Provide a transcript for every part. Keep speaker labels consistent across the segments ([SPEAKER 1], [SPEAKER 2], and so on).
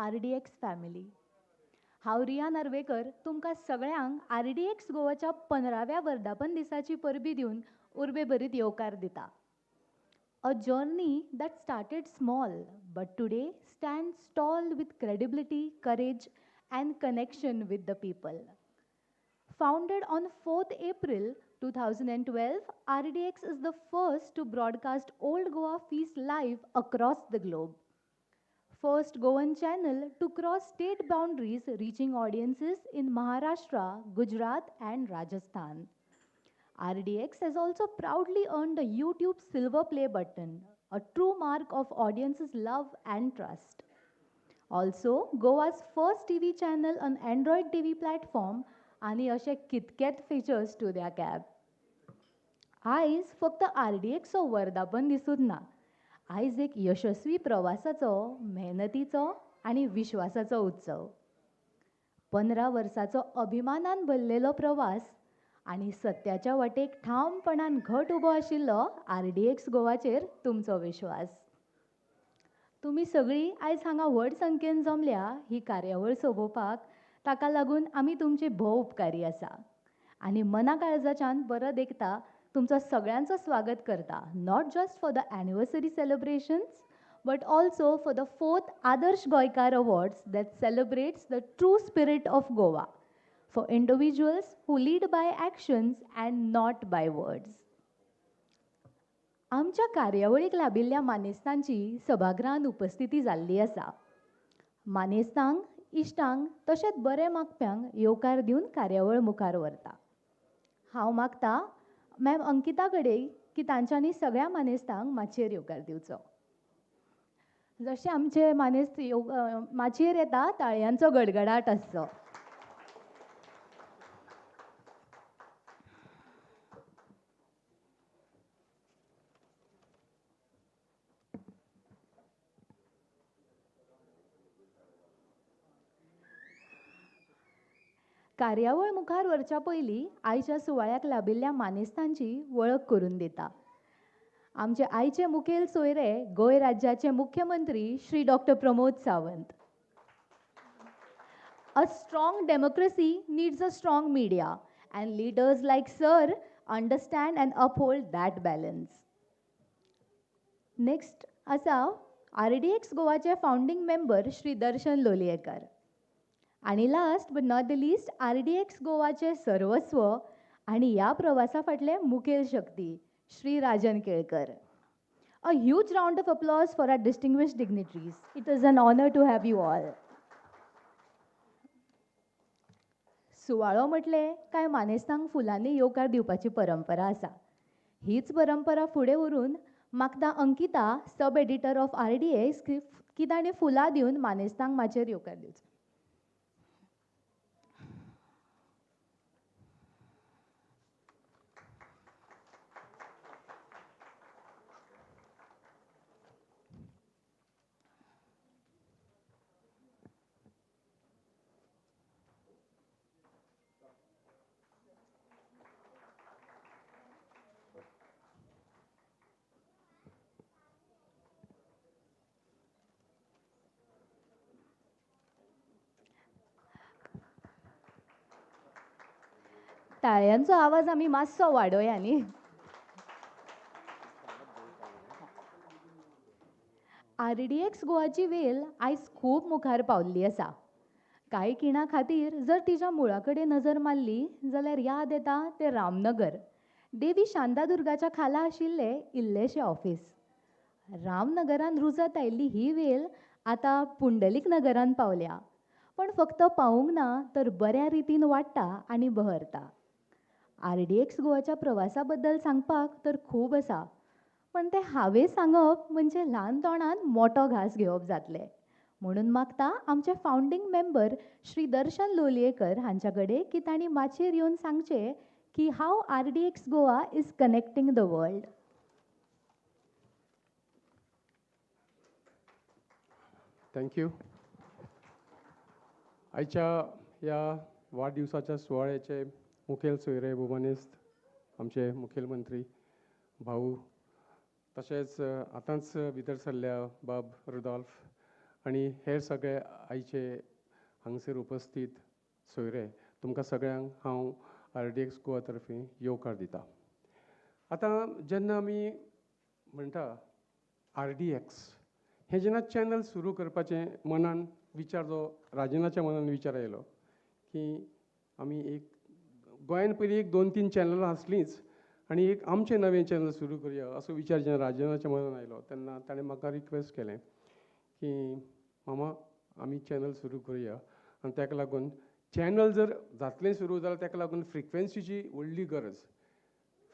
[SPEAKER 1] RDX family. हांव रिया नार्वेकर तुमकां सगळ्यांक RDX गोवाच्या 15व्या वर्धापन दिसाची परबी दिवन उर्बेभरीत येवकार दिता. A journey that started small but today stands tall with credibility, courage and connection with the people. Founded on 4th April 2012, RDX is the first to broadcast Old Goa Feast live across the globe. First Goan channel to cross state boundaries, reaching audiences in Maharashtra, Gujarat and Rajasthan. RDX has also proudly earned the YouTube Silver Play button, a true mark of audience's love and trust. Also, Goa's first TV channel on Android TV platform आनी अशे कितकेच features two त्या cab. आयज फक्त RDXचो वर्धापन दिसूच ना, आयज एक यशस्वी प्रवासाचो, मेहनतीचो आनी विश्वासाचो उत्सव. 15 वर्साचो अभिमानान भरलेलो प्रवास आनी सत्याच्या वाटेक ठामपणान घट उबो आशिल्लो RDX गोवाचेर तुमचो विश्वास. तुमी सगळीं आयज हांगा व्हड संख्येन जमल्या ही कार्यावळ सोबोवपाक, ताका लागून आमी तुमचे भोव उपकारी आसा आनी मना काळजाच्यान बरो देखता तुमचो सगळ्यांचो स्वागत करता, not just for the anniversary celebrations but also for the 4th Adarsh Goenkar Awards that celebrates the true spirit of Goa for individuals who lead by actions and not by words. आमच्या कार्यावळीक लाभिल्ल्या मानेस्तांची सभागृहांत उपस्थिती जाल्ली आसा. मानेस्तांक, इश्टांक तशेंच बरें मागप्यांक येवकार दिवन कार्यावळ मुखार व्हरता. हांव मागता मॅम अंकिता कडेन की तांच्यांनी सगळ्या मानेस्तांक माचयेर येवकार दिवचो. जशे आमचे मानेस्त माचयेर येता ताळयांचो गडगडाट आसचो. कार्यावळ मुखार व्हरच्या पयलीं आयच्या सुवाळ्याक लाभिल्ल्या मानेस्तांची वळख करून दिता. आमचे आयचे मुखेल सोयरे गोंय राज्याचे मुख्यमंत्री Shri doctor Pramod Sawant. A strong democracy needs a strong media and leaders like sir understand and uphold that balance. Next आसा RDX गोवाचे फावंडींग मेंबर श्री दर्शन लोलयेकर. आनी last but not the least RDX गोवाचे सर्वस्व आनी ह्या प्रवासा फाटले मुखेल शक्ती Shri Rajan Kelkar. A huge round of applause for our distinguished dignitaries. It is an honour to have you all. सुवाळो म्हटलें काय मानेस्तांक फुलांनी येवकार दिवपाची परंपरा आसा. हीच परंपरा फुडें व्हरून मागता Ankita, sub editor of RDX, की ताणें फुलां दिवन मानेस्तांक माचयेर येवकार दिवचो. टाळयांचो आवाज आमी मातसो वाडोवया न्ही. RDX गोवाची वेल आयज खूब मुखार पावल्ली आसा. कांय खिणां खातीर जर तिच्या मुळा कडेन नजर मारली जाल्यार याद येता तें रामनगर, देवी शांतादुर्गाच्या खाला आशिल्लें इल्लेशें ऑफिस. रामनगरान रुजत आयिल्ली ही वेल आतां पुंडलीक नगरान पावल्या, पण फक्त पावूंक ना तर बऱ्या रितीन वाडटा आनी बहरता. RDX गोवाच्या प्रवासा बद्दल सांगपाक तर खूब आसा, पण तें हांवें सांगप म्हणजे ल्हान तोंडान मोठो घास घेवप जातलें. म्हणून मागता आमचे फावंडींग मेंबर श्री दर्शन लोलयेकर हांच्या कडेन की तांणी माचयेर येवन सांगचें की how RDX Goa is connecting the world.
[SPEAKER 2] Thank you. आयच्या ह्या वाडदिवसाच्या सुवाळ्याचे मुखेल सोयरे भोवमानेस्त आमचे मुखेलमंत्री भाऊ, तशेंच आतांच भितर सरल्या बाब रुडॉल्फ आनी हेर सगळे आयचे हांगसर उपस्थीत सोयरे, तुमकां सगळ्यांक हांव RDX Goa तर्फे येवकार दिता. आतां जेन्ना आमी म्हणटा RDX, हें जेन्ना चॅनल सुरू करपाचें मनान विचार, जो राजनाच्या मनान विचार आयलो की आमी एक गोंयान पयलीं एक 2-3 चॅनलां आसलींच आनी एक आमचें नवें चॅनल सुरू करुया असो विचार जेन्ना राजनाच्या मनान आयलो तेन्ना ताणें म्हाका रिक्वेस्ट केलें की मामा आमी चॅनल सुरू करुया आनी ताका लागून चॅनल जर जातलें सुरू जाल्यार ताका लागून फ्रिक्वेन्सीची व्हडली गरज,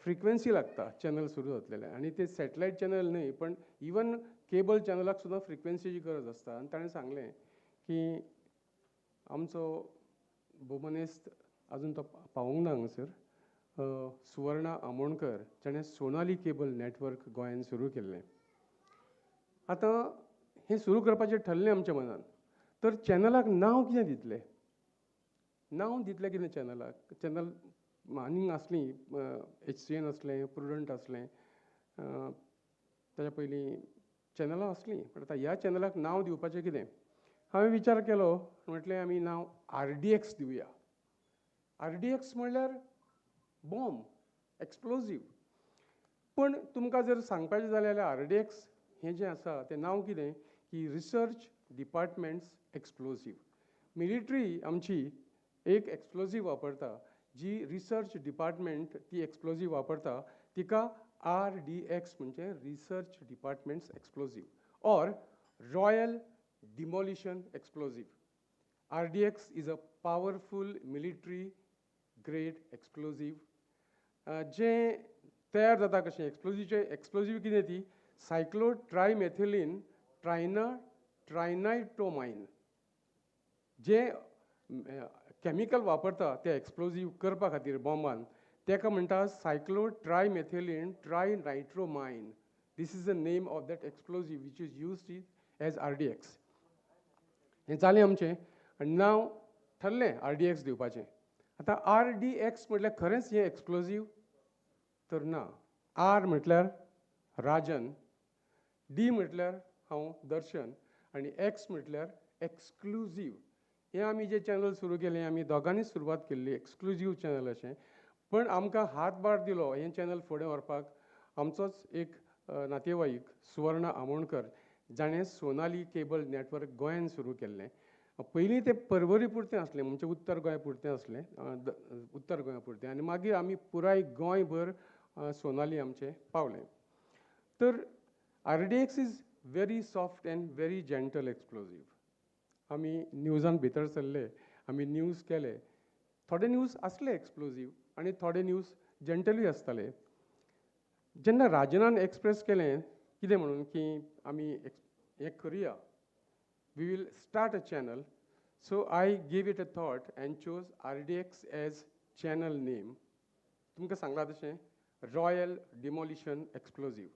[SPEAKER 2] फ्रिक्वेन्सी लागता चॅनल सुरू जातलें. आनी ते सॅटलायट चॅनल न्हय पण इवन केबल चॅनलाक सुद्दां फ्रिक्वेन्सीची गरज आसता. आनी ताणें सांगलें की आमचो भोवमानेस्त आजून तो पावूंक ना हांगासर, सुवर्णा आमोणकर, जाणें सोनाली केबल नॅटवर्क गोंयान सुरू केल्लें. आतां हें सुरू करपाचें ठरलें आमच्या मनान, तर चॅनलाक नांव कितें दितलें, नांव दितलें कितें चॅनलाक? चॅनल आनीक आसलीं, HCN आसलें, प्रुडंट आसलें, ताच्या पयलीं चॅनलां आसलीं, पण आतां ह्या चॅनलाक नांव दिवपाचें कितें? हांवें विचार केलो, म्हटलें आमी नांव RDX दिवया. RDX म्हणल्यार बॉम्ब, एक्सप्लोजीव. पण तुमकां जर सांगपाचें जालें जाल्यार RDX हें जें आसा तें नांव कितें की रिसर्च डिपार्टमेंट्स एक्सप्लोजीव. मिलिट्री आमची एक एक्सप्लोजीव वापरता, जी रिसर्च डिपार्टमेंट ती एक्सप्लोजीव वापरता तिका RDX म्हणजे research departments explosive or royal demolition explosive. RDX is a powerful military grade explosive. जें तयार जाता कशें एक्सप्लोजीवचें, एक्सप्लोजीव कितें ती सायक्लो ट्रायमेथिलीन ट्रायना ट्रायनायट्रोमायन जें केमिकल वापरता ते एक्सप्लोजीव करपा खातीर बॉम्बान, तेका म्हणटा सायक्लो ट्रायमेथिलीन ट्रायनायट्रोमायन. This is the name of that explosive which is used as RDX. हें जालें आमचें आनी नांव ठरलें RDX दिवपाचें. आतां RDX म्हटल्यार खरेंच हें एक्सप्लोजीव तर ना. R म्हटल्यार राजन, D म्हटल्यार हांव दर्शन, आनी X म्हटल्यार एक्सक्लुजीव. हें आमी जें चॅनल सुरू केलें आमी दोगांनी सुरवात केल्ली एक्सक्लुजीव चॅनल अशें, पण आमकां हातभार दिलो हें चॅनल फुडें व्हरपाक आमचोच एक नातेवाईक सुवर्णा आमोणकर, जाणें सोनाली केबल नॅटवर्क गोंयान सुरू केल्लें. पयलीं तें परवरी पुरतें आसलें, म्हणजे उत्तर गोंय पुरतें आसलें, उत्तर गोंया पुरतें, आनी मागीर आमी पुराय गोंयभर सोनाली आमचें पावलें. तर RDX is very soft and very gentle explosive. आमी न्यूजान भितर सरले, आमी न्यूज केले, थोडे न्यूज आसले एक्सप्लोजीव आनी थोडे न्यूज जंटलूय आसताले. जेन्ना राजनान एक्सप्रेस केलें कितें म्हणून की आमी हें करुया, we will start a channel. So I gave it a thought and chose RDX as channel name. तुमकां सांगलां तशें royal demolition explosive,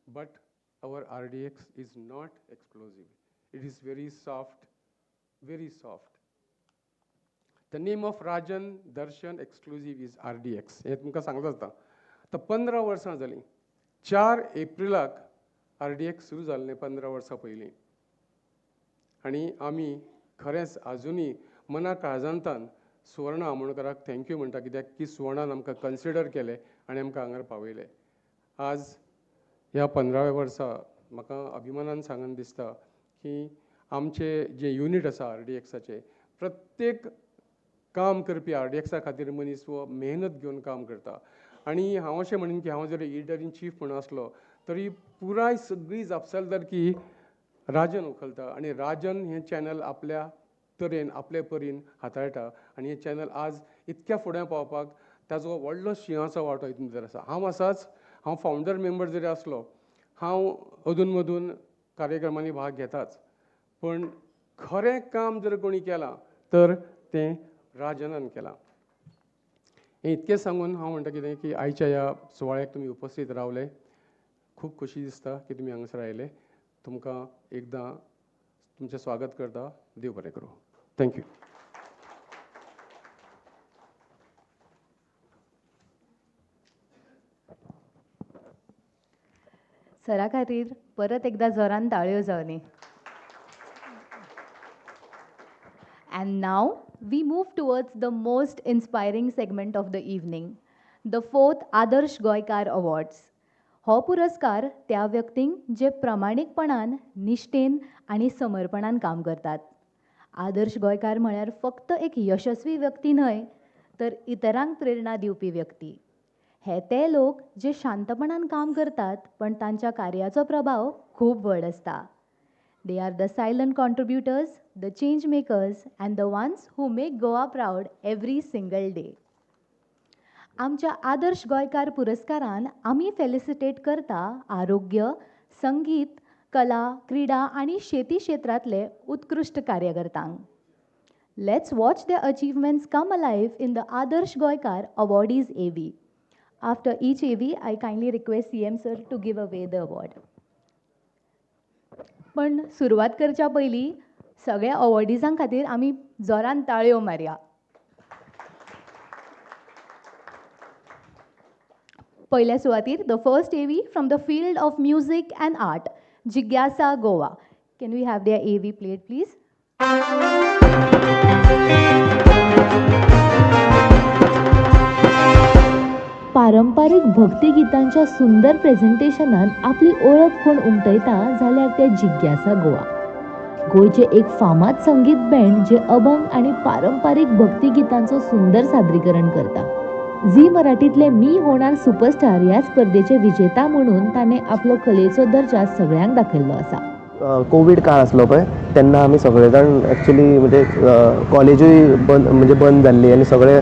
[SPEAKER 2] but our RDX is not explosive. It is very soft, very soft. The name of Rajan Darshan exclusive is RDX. हें तुमकां सांगलां आतां. आतां 15 वर्सां जालीं, 4 एप्रिलाक RDX सुरू जाल्लें, 15 वर्सां पयलीं. आनी आमी खरेंच आजुनूय मना काळजांतान सुवर्णा आमोणकराक thank you म्हणटा, कित्याक की सुवर्णान आमकां कन्सिडर केलें आनी आमकां हांगार पावयलें. आज ह्या 15व्या वर्सा म्हाका अभिमानान सांगन दिसता की आमचे जे युनीट आसा RDXाचें, प्रत्येक काम करपी RDXा खातीर मनीस हो मेहनत घेवन काम करता. आनी हांव अशें म्हणीन की हांव जर एडिटर इन चीफ म्हूण आसलो तरी पुराय सगळी जापसालदारकी राजन उखलता आनी राजन हें चॅनल आपल्या तरेन आपले परीन हाताळटा आनी हें चॅनल आज इतक्या फुडें पावपाक ताजो व्हडलो शिंवाचो वांटो हितून भितर आसा. हांव आसाच, हांव फावंडर मेंबर जरी आसलो, हांव अदून मदून कार्यक्रमांनी भाग घेताच, पण खरें काम जर कोणी केलां तर तें राजनान केलां. हें इतकें सांगून हांव म्हणटा कितें की आयच्या ह्या सुवाळ्याक तुमी उपस्थीत रावले, खूब खोशी दिसता की तुमी हांगासर आयले. तुमकां एकदां तुमचें स्वागत करता. देव बरें करूं. Thank you.
[SPEAKER 1] सरा खातीर परत एकदा जोरान ताळयो जावनी. And now we move towards the most inspiring segment of the evening, the fourth Adarsh Goenkar Awards. हो पुरस्कार त्या व्यक्तींक जे प्रामाणीकपणान, निश्ठेन आनी समर्पणान काम करतात. आदर्श गोंयकार म्हळ्यार फक्त एक यशस्वी व्यक्ती न्हय, तर इतरांक प्रेरणा दिवपी व्यक्ती. हे ते लोक जे शांतपणान काम करतात, पण तांच्या कार्याचो प्रभाव खूब व्हड आसता. They are the silent contributors, the change makers, and the ones who make Goa proud every single day. आमच्या आदर्श गोंयकार पुरस्कारान आमी फेलिसिटेट करता आरोग्य, संगीत, कला, क्रिडा आनी शेती क्षेत्रांतले उत्कृश्ट कार्यकर्त्यांक. Let's watch the achievements come alive in the Adarsh Goenkar awardees AV. After each AV, I kindly request CM sir to give away the award. पण सुरवात करच्या पयलीं सगळ्या अवॉर्डिजां खातीर आमी जोरान ताळयो मारया. पयल्या सुवातीर the first AV from the field of music and art, Jigyasa Goa. Can we have their AV played please?
[SPEAKER 3] पारंपारीक भक्ती गितांच्या सुंदर प्रेझेंटेशनान आपली ओळख कोण उमटयता जाल्यार ते जिज्ञासा गोवा. गोंयचें एक फामाद संगीत बँड जे अभंग आनी पारंपारीक भक्ती गितांचो सुंदर सादरीकरण करता. झी मराठींतले मी होणार सुपरस्टार ह्या स्पर्धेचे विजेता म्हणून ताणें आपलो कलेचो दर्जा सगळ्यांक दाखयल्लो आसा.
[SPEAKER 4] कोवीड काळ आसलो पळय तेन्ना आमी सगळे जाण एक्चुली म्हणजे कॉलेजूय बंद, म्हणजे बंद जाल्ली आनी सगळे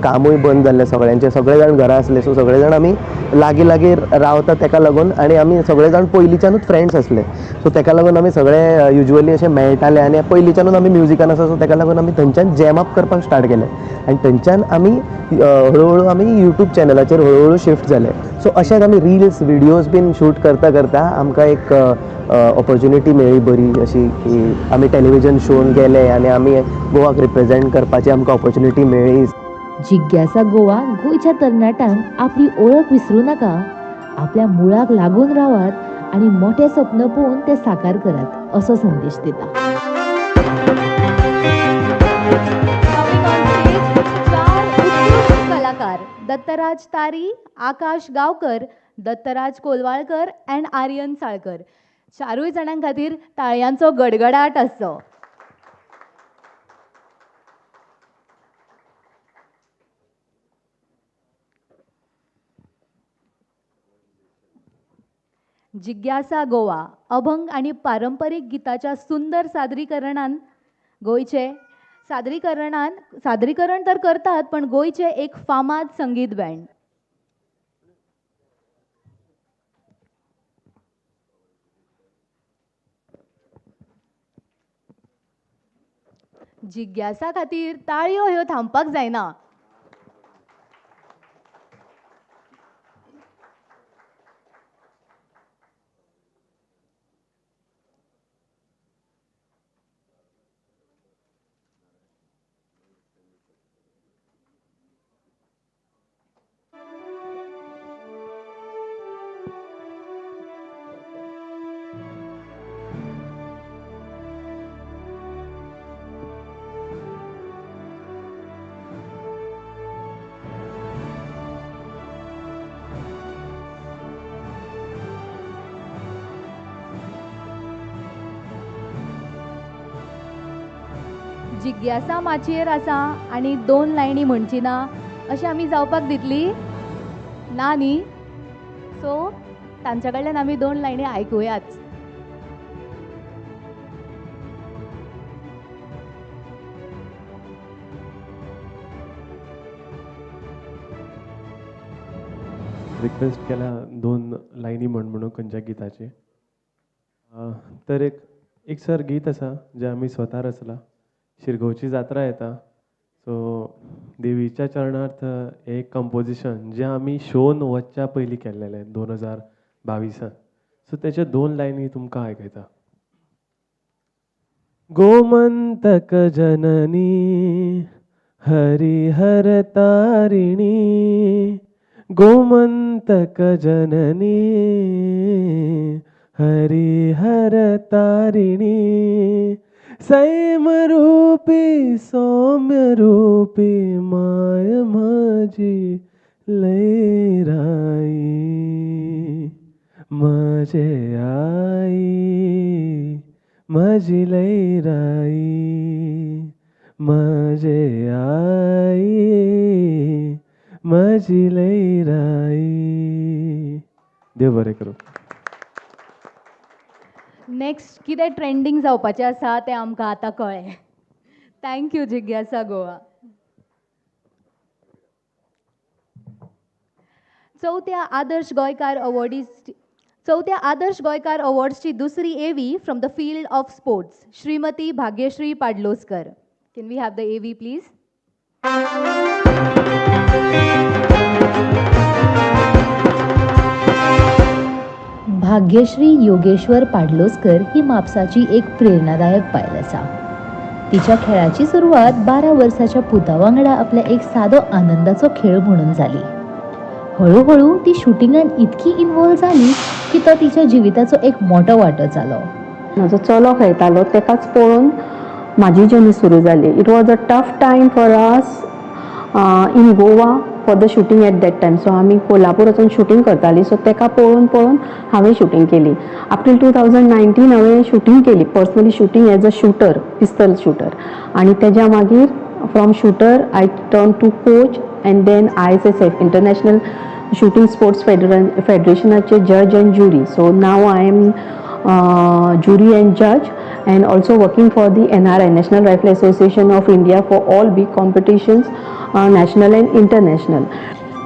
[SPEAKER 4] कामूय बंद जाल्लें सगळ्यांचें, सगळे जाण घरा आसले. सो सगळे जाण आमी लागीं लागीं रावता तेका लागून आनी आमी सगळे जाण पयलींच्यानूच फ्रेंड्स आसले. सो तेका लागून आमी सगळे युज्युअली अशे मेळटाले आनी पयलींच्यानूच आमी म्युजिकान आसा. सो तेका लागून आमी थंयच्यान जॅम अप करपाक स्टार्ट केलें आनी थंयच्यान आमी हळुहळू आमी युट्यूब चॅनलाचेर हळुहळू शिफ्ट जाले. सो अशेंच आमी रिल्स व्हिडियोज बीन शूट करता करता आमकां एक ऑपॉर्च्युनिटी मेळ्ळी बरी अशी की आमी टेलिविजन शोन गेले आनी आमी गोवाक रिप्रेजेंट करपाची आमकां ऑपॉर्च्युनिटी मेळ्ळी.
[SPEAKER 3] जिज्ञासा गोवा गोंयच्या तरणाट्यांक आपली ओळख विसरूं नाका, आपल्या मुळाक लागून रावात आनी मोठे सपन पळोवन ते साकार करात असो संदेश दिता.
[SPEAKER 1] Coming on stage, चार उत्कृश्ट कलाकार दत्तराज तारी, आकाश गांवकर, दत्तराज कोलवाळकर अँड आर्यन साळकर. चारूय जाणां खातीर ताळयांचो गडगडाट आसचो. जिज्ञासा गोवा अभंग आनी पारंपरीक गिताच्या सुंदर सादरीकरणान गोंयचे सादरीकरणान सादरीकरण तर करतात, पण गोंयचे एक फामाद संगीत बँड. जिज्ञासा खातीर ताळयो ह्यो थांबपाक जायना. जिज्ञासा माचयेर आसा आनी दोन लायनी म्हणची ना अशें आमी जावपाक दितली ना न्ही. सो तांच्या कडल्यान आमी दोन लायनी आयकुयाच.
[SPEAKER 5] रिक्वेस्ट केल्या दोन लायनी म्हण म्हणून खंयच्या गिताचे. तर एक सर गीत आसा जें आमी स्वता रचलां. शिरगांवची जात्रा येता, सो देवीच्या चरणार्थ एक कंपोजिशन जें आमी शोन वचच्या पयलीं केल्लेलें 2022. सो तेचे दोन लायनी तुमकां आयकयता. गोमंतक जननी हरिहर तारिणी, गोमंतक जननी हरिहर तारिणी, सैम रूप रूपी सौम्य रूपी my म्हजी लयराई, म्हजे आई म्हजी लयराई, म्हजे आई म्हजी लयराई. देव बरें करूं.
[SPEAKER 1] नेक्स्ट कितें ट्रेंडींग जावपाचें आसा तें आमकां आतां कळ्ळें. Thank you जिज्ञासा गोवा. चवथ्या आदर्श गोंयकार अवॉर्डीज चवथ्या आदर्श गोंयकार अवॉर्ड्सची दुसरी AV from the field of sports, Shrimati Bhagyashree Padloskar. Can we have the AV please?
[SPEAKER 3] Bhagyashree Yogeshwar Padloskar ही म्हापसाची एक प्रेरणादायक बायल आसा. तिच्या खेळाची सुरवात 12 वर्साच्या पुता वांगडा आपल्या एक सादो आनंदाचो खेळ म्हणून जाली. हळूहळू ती शुटिंगान इतकी इन्वॉल्व जाली की तो तिच्या जिविताचो एक मोठो वांटो जालो.
[SPEAKER 6] म्हजो चलो खेळटालो तेकाच पळोवन म्हाजी जर्नी सुरू जाली. It was a tough time for us in Goa for the shooting at that time. So आमी कोल्हापूर वचून शुटींग करताली. सो तेका पळोवन पळोवन हांवें शुटींग केली. अप टील 2019 हांवें शुटींग केली, personally shooting as a shooter, pistol shooter. आनी तेज्या मागीर from shooter I turn to coach and then ISSF International Shooting Sports फेडरेशनाचे जज and jury. So now I am jury and judge and also working for the NRI, National Rifle Association of India, for all big competitions, national and international.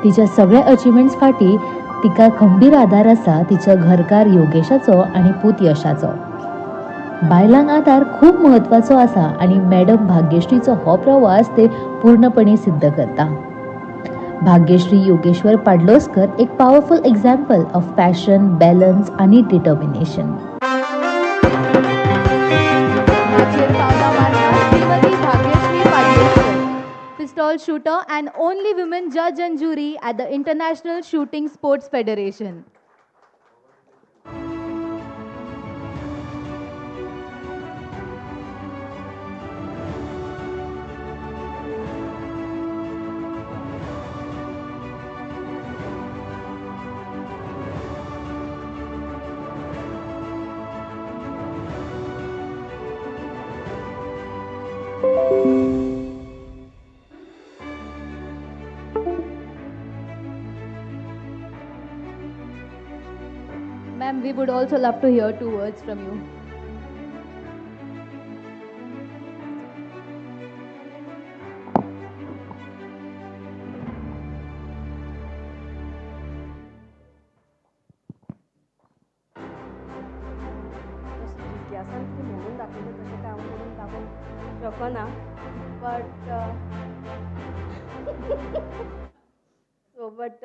[SPEAKER 3] तिच्या सगळ्या achievements फाटी तिका खंबीर आदार आसा तिच्या घरकार योगेशाचो आनी पूत यशाचो. बायलांक आदार खूब म्हत्वाचो आसा आनी मॅडम भाग्यश्रीचो हो प्रवास ते पूर्णपणे सिद्ध करता. भाग्यश्री योगेश्वर पाडलोस्कर एक powerful example of passion, balance आनी डिटर्मिनेशन.
[SPEAKER 1] माचयेर पावलां मारता Shrimati Bhagyashree Padloskar, pistol shooter and only women judge and jury at the International Shooting Sports Federation. Ma'am, we would also love to hear two words from you.
[SPEAKER 7] जिज्ञासान कितें म्हणून दाखयलें तशें काय हांव म्हणून दाखोवंक शकना, but so but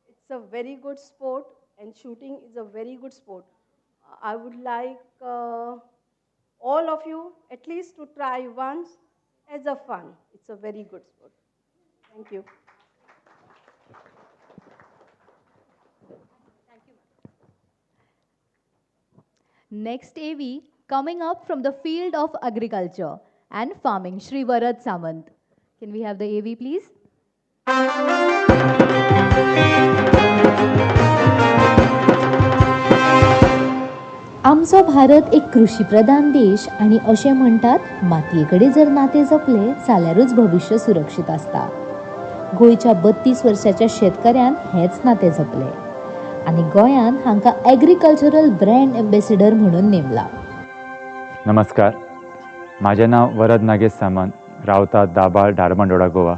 [SPEAKER 7] it's a very good sport and shooting is a very good sport. I would like all of you at least to try once as a fun. It's a very good sport. Thank you.
[SPEAKER 1] Next AV coming up from the field of agriculture and farming, Shri Varad Samant. Can we have the AV please?
[SPEAKER 3] आमचो भारत एक कृषी प्रधान देश आनी अशें म्हणटात मातये कडेन जर नातें जपलें जाल्यारूच भविश्य सुरक्षीत आसता. गोंयच्या 32 वर्साच्या शेतकऱ्यान हेंच नातें जपलें आनी गोंयान हांकां एग्रीकल्चरल ब्रँड एम्बेसिडर म्हणून नेमला.
[SPEAKER 8] नमस्कार, म्हाजें नांव वरद नागेश सामंत, रावता दाबाळ, धारबांदोडा, गोवा.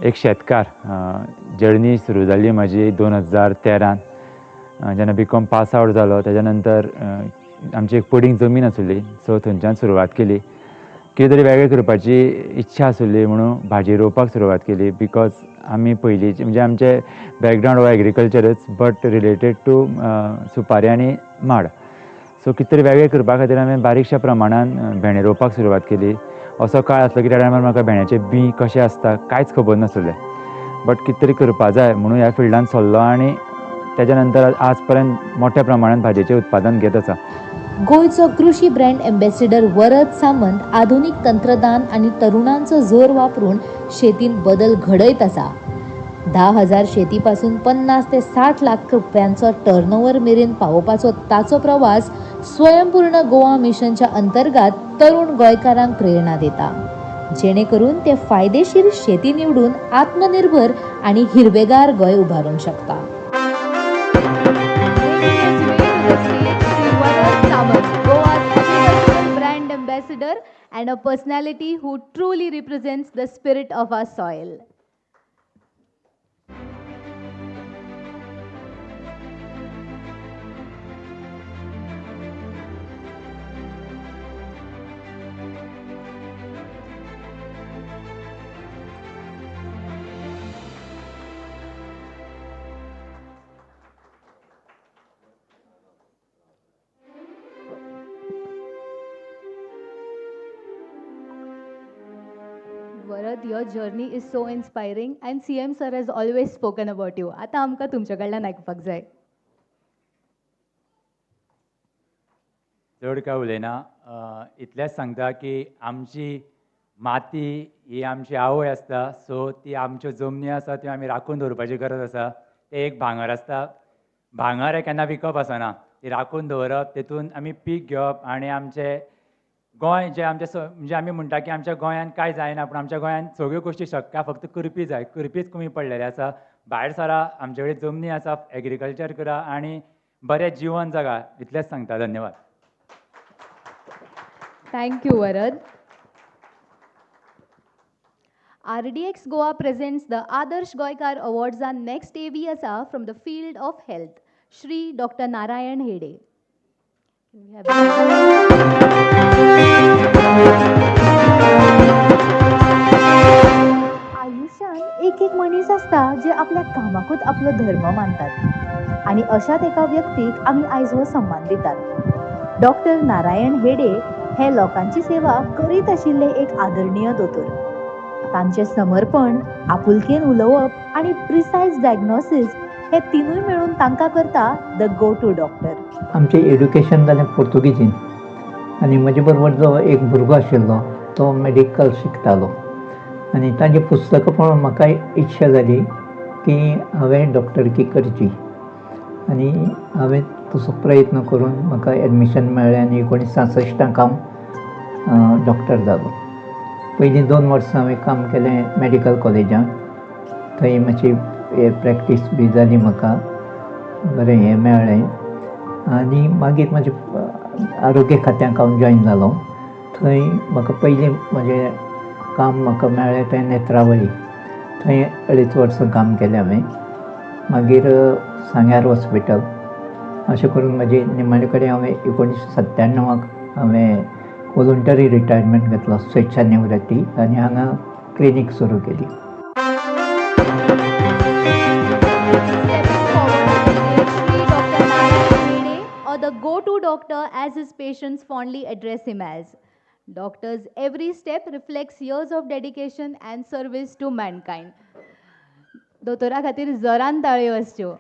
[SPEAKER 8] एक शेतकार. जर्नी सुरू जाली म्हजी 2013 जेन्ना बीकॉम पास आवट जालो. तेज्या नंतर आमची एक पडींग जमीन आसली, सो थंयच्यान सुरवात केली. कितें तरी वेगळें करपाची इच्छा आसली म्हणून भाजी रोवपाक सुरवात केली. Because आमी पयलींचे म्हणजे आमचे बॅकग्रावंड हो एग्रीकल्चरच, बट रिलेटेड टू सुपारी आनी माड. सो कितें तरी वेगळें करपा खातीर हांवें बारीकश्या प्रमाणान भेंडे रोवपाक सुरवात केली. असो काळ आसलो की त्या टायमार म्हाका भेंड्याचे बीं कशें आसता कांयच खबर नासलें, बट कितें तरी करपा जाय म्हणून ह्या फिल्डान सरलो आनी तेज्या नंतर आज पर्यंत मोठ्या प्रमाणान भाजयेचें उत्पादन घेत आसा.
[SPEAKER 3] गोंयचो कृशी ब्रँड एम्बेसिडर वरद सामंत आधुनीक तंत्रज्ञान आनी तरुणांचो जोर वापरून शेतींत बदल घडयत आसा. 10,000 शेती पासून 50 ते 60 लाख रुपयांचो टर्नओव्हर मेरेन पावोवपाचो ताचो प्रवास स्वयंपूर्ण गोवा मिशनच्या अंतर्गत तरुण गोंयकारांक प्रेरणा दिता, जेणे करून ते फायदेशीर शेती निवडून आत्मनिर्भर आनी हिरवेगार गोंय उबारूंक शकता.
[SPEAKER 1] Making his way to the stage, Sri Varad Samant, Goa's agricultural brand ambassador and a personality who truly represents the spirit of our soil. Varad, your journey is so inspiring and CM sir has always spoken about you. आतां आमकां तुमच्या कडल्यान आयकुपाक जाय.
[SPEAKER 8] चड काय उलयना, इतलेंच सांगता की आमची माती ही आमची आवय आसता, सो ती आमच्यो जमनी आसा त्यो आमी राखून दवरपाची गरज आसा. तें एक भांगर आसता, भांगर हें केन्ना विकप आसना, ती राखून दवरप, तेतून आमी पीक घेवप आनी आमचें गोंय जें आमचें म्हणजे आमी म्हणटा की आमच्या गोंयांत कांय जायना, पूण आमच्या गोंयांत सगळ्यो गोश्टी शक्य, फक्त करपी जाय, करपीच कमी पडलेले आसा. भायर सरा, आमचे कडेन जमनी आसा, एग्रीकल्चर करा आनी बरें जिवन जगा, इतलेंच सांगता. धन्यवाद.
[SPEAKER 1] Thank you, Varad. RDX Goa presents the Adarsh Goykar Awards. Our next AV asa from the field of health, Shri Dr. Narayan Hede. Can we have
[SPEAKER 3] आयुष्यान एक एक मनीस आसता जे आपल्या कामाकूच आपलो धर्म मानतात आनी अशात एका व्यक्तीक आमी आयज हो सन्मान दितात. डॉक्टर नारायण हेडे हे लोकांची सेवा करीत आशिल्ले एक आदरणीय दोतोर. तांचें समर्पण, आपुलकेन उलोवप आनी प्रिसायज डायग्नोसीस हे तिनूय मेळून तांकां करता the go to doctor.
[SPEAKER 9] आमचें एड्युकेशन जालें पुर्तुगेजीन आनी म्हजे बरोबर जो एक भुरगो आशिल्लो तो मेडिकल शिकतालो आनी ताजी पुस्तकां पळोवन म्हाका इच्छा जाली की हांवें डॉक्टरकी करची आनी हांवें तसो प्रयत्न करून म्हाका एडमिशन मेळ्ळें आनी 1966 हांव डॉक्टर जालो. पयलीं 2 वर्सां हांवें काम केलें मेडिकल कॉलेजांत, थंय मातशी प्रॅक्टीस बी जाली, म्हाका बरें हें मेळ्ळें आनी मागीर म्हजें आरोग्य खात्यांक हांव जॉयन जालो. थंय म्हाका पयलीं म्हजें काम म्हाका मेळ्ळें तें नेत्रावळी, थंय 2.5 वर्सां काम केलें हांवें. मागीर सांग्यार हॉस्पिटल, अशें करून म्हजी निमाणे कडेन हांवें 1997 हांवें वॉलंटरी रिटायरमेंट घेतलो, स्वेच्छा निवृत्ती, आनी हांगा क्लिनीक सुरू केली.
[SPEAKER 1] Stepping forward on the stage, Shri Dr. Narayan Hede, or the go-to doctor as his patients fondly address him as. Doctor's every step reflects years of dedication and service to mankind. दोतोरा खातीर जोरान ताळयो आसच्यो.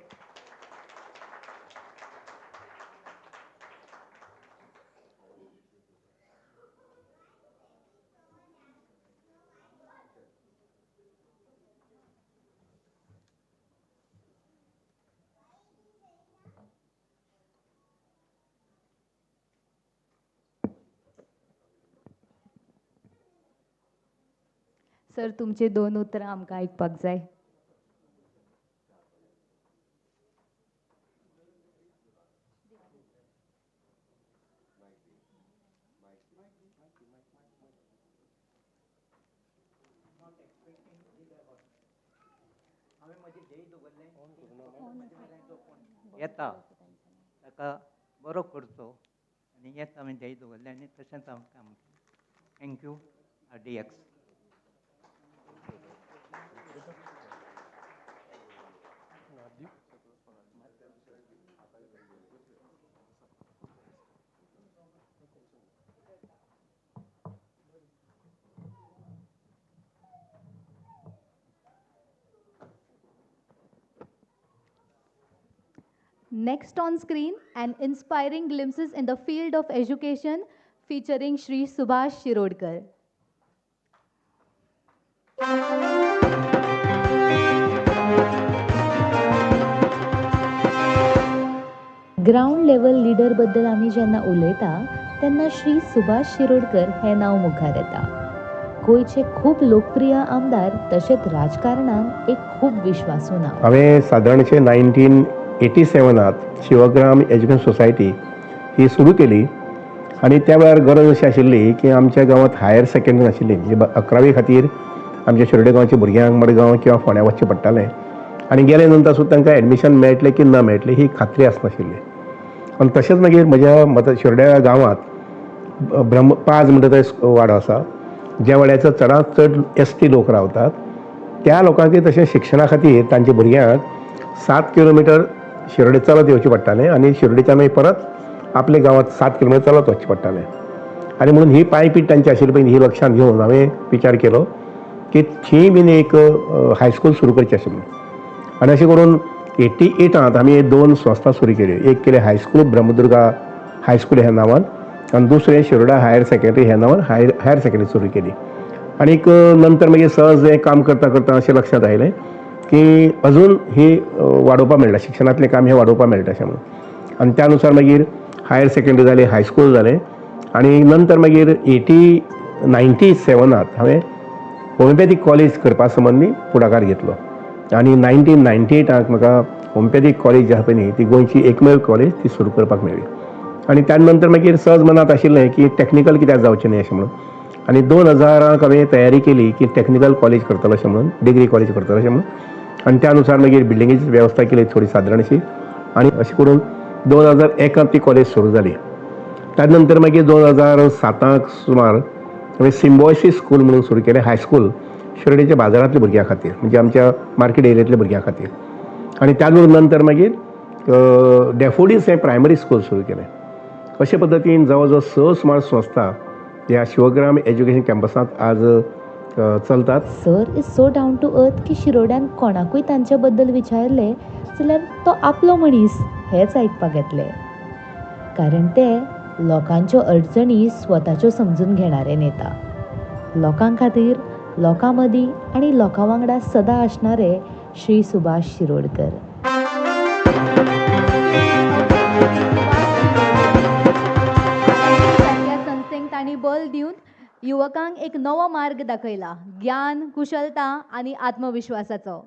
[SPEAKER 1] Sir, तुमचे 2 उतरां आमकां आयकपाक जाय.
[SPEAKER 9] येता ताका बरो करचो आनी हेंच हांवें ध्येय दवरलें आनी तशेंच हांव काम केलें. Thank you RDX.
[SPEAKER 1] Next on screen, an inspiring glimpses in the field of education featuring Shri Subhash Shirodkar.
[SPEAKER 3] Ground level leader बद्दल आमी जेन्ना उलयता तेन्ना श्री सुभाष शिरोडकर हें नांव मुखार येता. गोंयचे खूब लोकप्रिय आमदार तशेंच राजकारणान एक खूब विश्वासू नांव.
[SPEAKER 10] हांवें सादारणशें 1987 शिवग्राम एज्युकेशन सोसायटी ही सुरू केली आनी त्या वेळार गरज अशी आशिल्ली की आमच्या गांवांत हायर सेकंडरी नाशिल्ली, म्हणजे 11वी खातीर आमच्या शिरोडे गांवच्या भुरग्यांक मडगांव किंवा फोंड्या वचचें पडटालें आनी गेले नंतर सुद्दां तांकां एडमिशन मेळटलें की ना मेळटलें ही खात्री आसनाशिल्ली. आनी तशेंच मागीर म्हज्या मत शिरोड्या गांवांत ब्रह्म पाज म्हणटा तो वाडो आसा, ज्या वाड्याचो चडांत चड एस टी लोक रावतात, त्या लोकांकय तशें शिक्षणा खातीर तांच्या भुरग्यांक 7 किलोमिटर शिरोडे चलत येवचें पडटालें आनी शिरोडेच्यान मागीर परत आपल्या गांवांत 7 किलोमिटर चलत वचचें पडटालें. आनी म्हणून ही पांयपीट तांची आशिल्ली पळय ही लक्षांत घेवन हांवें विचार केलो की थंय बीन एक हायस्कूल सुरू करचें आशिल्लें. आनी अशें करून 88 आमी 2 संस्था सुरू केल्यो. एक केलें हायस्कूल ब्रह्मदुर्गा हायस्कूल ह्या नांवान आनी दुसरें शिरोडा हायर सेकंडरी ह्या नांवान हायर सेकंडरी सुरू केली. आनीक नंतर मागीर सहज हें काम करता करता अशें लक्षांत आयलें की अजून ही वाडोवपा मेळटा, शिक्षणांतलें काम हें वाडोवपा मेळटा अशें म्हणून. आनी त्या नुसार मागीर हायर सेकंडरी जालें, हायस्कूल जालें आनी नंतर मागीर 97 हांवें होमिओपॅथीक कॉलेज करपा संबंदी फुडाकार घेतलो आनी 1998 म्हाका होमिओपॅथीक कॉलेज जी आसा पळय न्ही ती गोंयची एकमेव कॉलेज ती सुरू करपाक मेळ्ळी. आनी त्या नंतर मागीर सहज मनांत आशिल्लें की टॅक्निकल कित्याक जावचें न्ही अशें म्हणून. आनी 2000 हांवें तयारी केली की टॅक्निकल कॉलेज करतलो अशें म्हणून, डिग्री कॉलेज करतलो अशें म्हणून. आनी त्या नुसार मागीर बिल्डिंगेची वेवस्था केली थोडी सादारणशी आनी अशें करून 2001 ती कॉलेज सुरू जाली. त्या नंतर मागीर 2007 सुमार हांवें सिम्बॉयसीस स्कूल म्हणून सुरू केलें, हायस्कूल शिरोडेच्या बाजारांतल्या भुरग्यां खातीर, म्हणजे आमच्या मार्केट एरियेंतल्या भुरग्यां खातीर. आनी त्या नंतर मागीर डॅफोडील्स हें प्रायमरी स्कूल सुरू केलें. अशे पद्दतीन जवळ जवळ 6 सुमार संस्था ह्या शिवग्राम एज्युकेशन कॅम्पसांत आज चलतात.
[SPEAKER 3] Sir is so down to earth की शिरोड्यान कोणाकूय तांच्या बद्दल विचारलें जाल्यार तो आपलो मनीस हेंच आयकपाक येतलें, कारण ते लोकांच्यो अडचणी स्वताच्यो समजून घेणारे नेता. लोकां खातीर, लोकां मदीं आनी लोकां वांगडा सदां आसणारे श्री सुभाष शिरोडकर.
[SPEAKER 1] सारक्या संस्थेंक तांणी बल दिवन युवकांक एक नवो मार्ग दाखयला, ज्ञान, कुशलता आनी आत्मविश्वासाचो.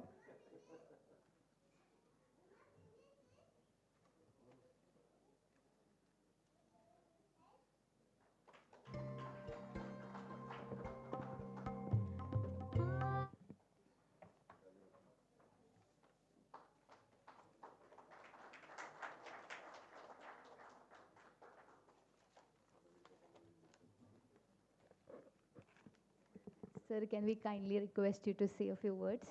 [SPEAKER 1] Sir, can we kindly request you to say a few words?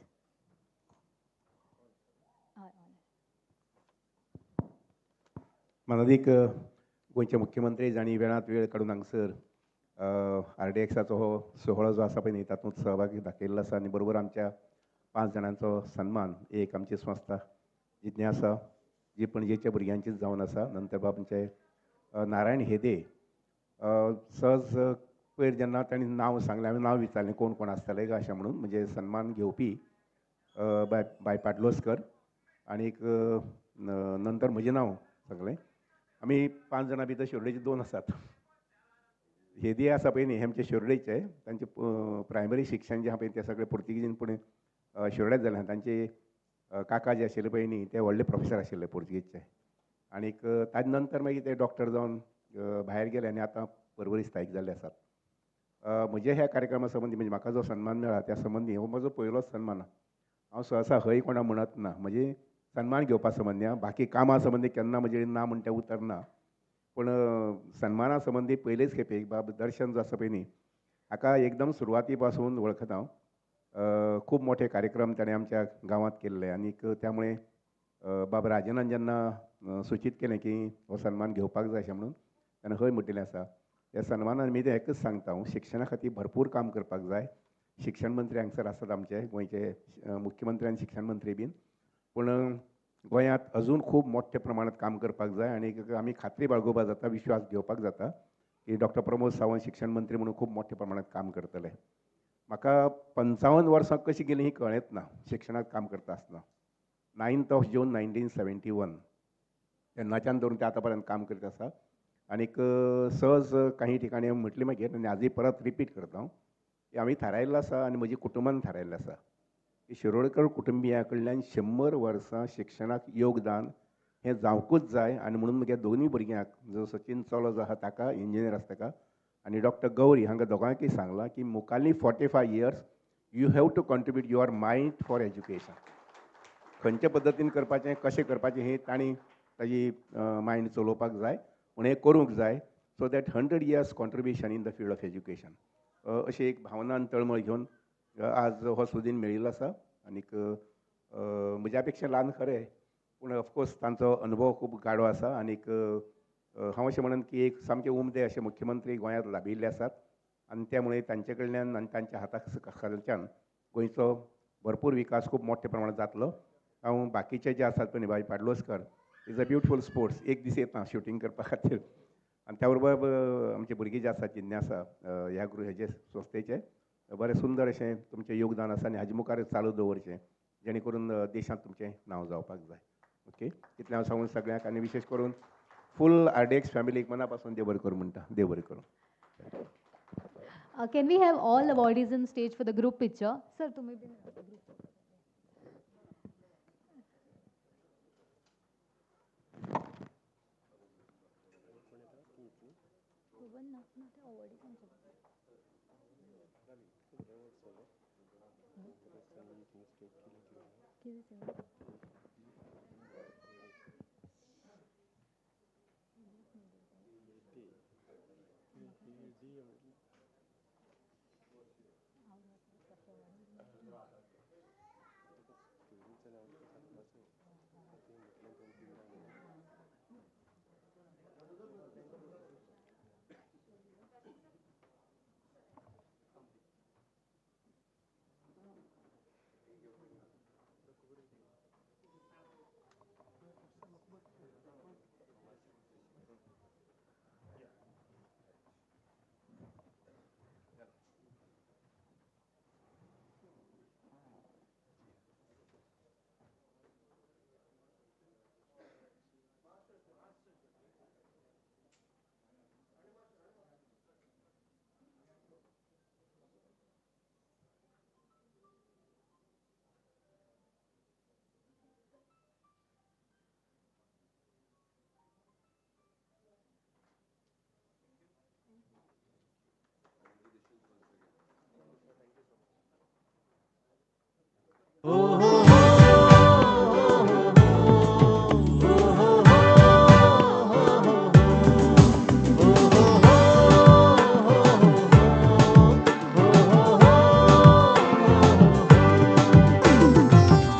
[SPEAKER 10] मानादीक गोंयचे मुख्यमंत्री जांणी वेळांत वेळ काडून हांगसर आरडीएक्साचो हो सुवाळो जो आसा पळय न्ही तातूंत सहभागी दाखयल्लो आसा आनी बरोबर आमच्या 5 जाणांचो सन्मान, एक आमची संस्था जिज्ञासा जी पणजेच्या भुरग्यांचीच जावन आसा, नंतर बाब आमचे नारायण हेदे. सहज पयर जेन्ना तांणी नांव सांगलें, हांवें नांव विचारलें कोण कोण आसतले काय अशें म्हणून, म्हणजे सन्मान घेवपी बाय बाय पाडलोस्कर आनीक नंतर म्हजें नांव सांगलें. आमी 5 जाणां भितर शिरोडेचे 2 आसात. हेदी आसा पळय न्ही हे आमचे शिरोडेचे, तांचे प्रायमरी शिक्षण जें आसा पळय तें सगळें पुर्तुगीजीन पूण शिरोड्यात जालें. तांचे काका जे आशिल्ले पळय न्ही ते व्हडले प्रोफेसर आशिल्ले पुर्तुगीजचे आनीक ताजे नंतर मागीर ते डॉक्टर जावन भायर गेले आनी आतां पर्वरी स्थायीक जाल्ले आसात. म्हज्या ह्या कार्यक्रमा संबंदी म्हणजे म्हाका जो सन्मान मेळ्ळा त्या संबंदी हो म्हजो पयलोच सन्मान. हांव सहसा हय कोणा म्हणत ना, म्हणजे सन्मान घेवपा संबंदी, बाकी कामां संबंदी केन्ना म्हजें ना म्हणटा उतर ना, पूण सन्माना संबंदी पयलेच खेपेक बाब दर्शन जो आसा पळय न्ही हाका एकदम सुरवाती पासून वळखता हांव. खूब मोठे कार्यक्रम ताणें आमच्या गांवांत केल्ले आनीक त्यामुळे बाब राजनान जेन्ना सुचीत केलें की हो सन्मान घेवपाक जाय अशें म्हणून ताणें हय म्हटिल्लें आसा. त्या सन्मानान मी तें एकच सांगता हांव, शिक्षणा खातीर भरपूर काम करपाक जाय. शिक्षण मंत्री हांगसर आसात आमचे गोंयचे मुख्यमंत्री आनी शिक्षण मंत्री बीन, पूण गोंयांत अजून खूब मोठ्या प्रमाणात काम करपाक जाय आनी आमी खात्री बाळगोवपाक जाता, विश्वास घेवपाक जाता की डॉक्टर प्रमोद सावंत शिक्षण मंत्री म्हणून खूब मोठ्या प्रमाणात काम करतले. म्हाका 55 वर्सां कशीं गेलीं ही कळ्ळेंच ना शिक्षणांत काम करता आसतना. 9 जून 1971 तेन्नाच्यान धरून ते आतां पर्यंत काम करीत आसा आनीक सहज काही ठिकाणी म्हटलें मागीर आनी आजूय परत रिपीट करता हांव की आमी थारायल्लो आसा आनी म्हज्या कुटुंबान थारायल्लें आसा की शिरोडकर कुटुंबिया कडल्यान 100 वर्सां शिक्षणाक योगदान हें जावंकूच जाय. आनी म्हणून म्हगे दोनूय भुरग्यांक, जो सचिन चलो जो आसा ताका इंजिनियर आसा ताका आनी डॉक्टर गौरी हांकां दोगांकय सांगलां की मुखाल्ली 45 years you have to contribute your mind for education. खंयच्या पद्दतीन करपाचें, कशें करपाचें हें तांणी ताजी मायंड चलोवपाक जाय, पूण हें करूंक जाय so that 100 years contribution in the field of education अशी एक भावना आनी तळमळ घेवन आज हो सुदीन मेळिल्लो आसा. आनीक म्हज्या पेक्षा ल्हान खरें, पूण ऑफकोर्स तांचो अनुभव खूब गाडो आसा. आनीक हांव अशें म्हणन की एक सामके उमदे अशे मुख्यमंत्री गोंयांत लाभिल्ले आसात आनी त्यामुळे तांचे कडल्यान आनी तांच्या हाता खालच्यान गोंयचो भरपूर विकास खूब मोठ्या प्रमाणात जातलो. हांव बाकीचे जे आसात पळय, भाई Padloskar is a beautiful sports, एक दीस येता शुटींग करपा खातीर. आनी त्या बरोबर आमचे भुरगीं जे आसात जिज्ञासा ह्या हेजे संस्थेचे बरें सुंदर अशें तुमचें योगदान आसा आनी हाजे मुखार चालू दवरचें जेणे करून देशांत तुमचें नांव जावपाक जाय. ओके, इतलें हांव सांगून सगळ्यांक आनी विशेश करून फूल RDX फॅमिलीक मना पासून देव बरें करूं म्हणटा. देव बरें करूं.
[SPEAKER 1] Can we have all awardees in stage for the group picture? Sir, तुम्ही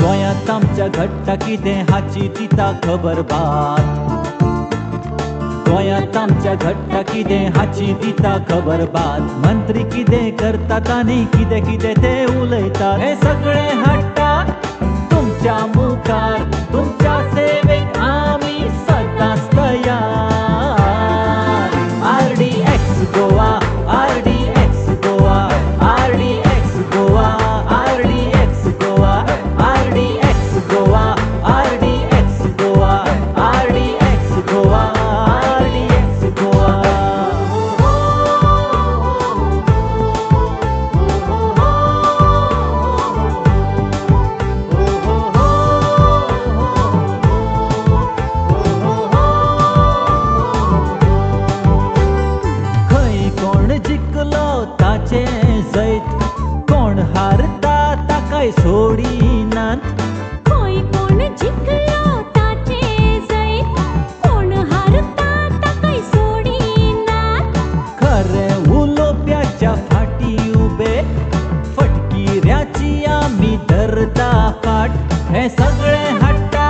[SPEAKER 11] गोंयांत आमच्या घडटा कितें हाची दिता खबर बात, गोंयांत आमच्या घडटा कितें हाची दिता खबर बात, मंत्री कितें करतात आनी कितें कितें ते उलयतात हें सगळें हाडटा तुमच्या मुखार, तुमच्या सेवेक आमी सदांच तयार. RDX Goa, RDX Goa, RDX Goa, RDX Goa, RDX Goa, RDX Goa, RDX Goa, RDX Goa. खंय कोण जिखलो ताचें जैत, कोण हारता ताकाय सोडिनात,
[SPEAKER 12] खंय कोण जिखलो ताचें जैत, कोण हारता ताकाय सोडिनात,
[SPEAKER 11] खरें उलोवप्याच्या फाटी उबे, फटकिऱ्याची आमी धरता फाट, हें सगळें हाडटा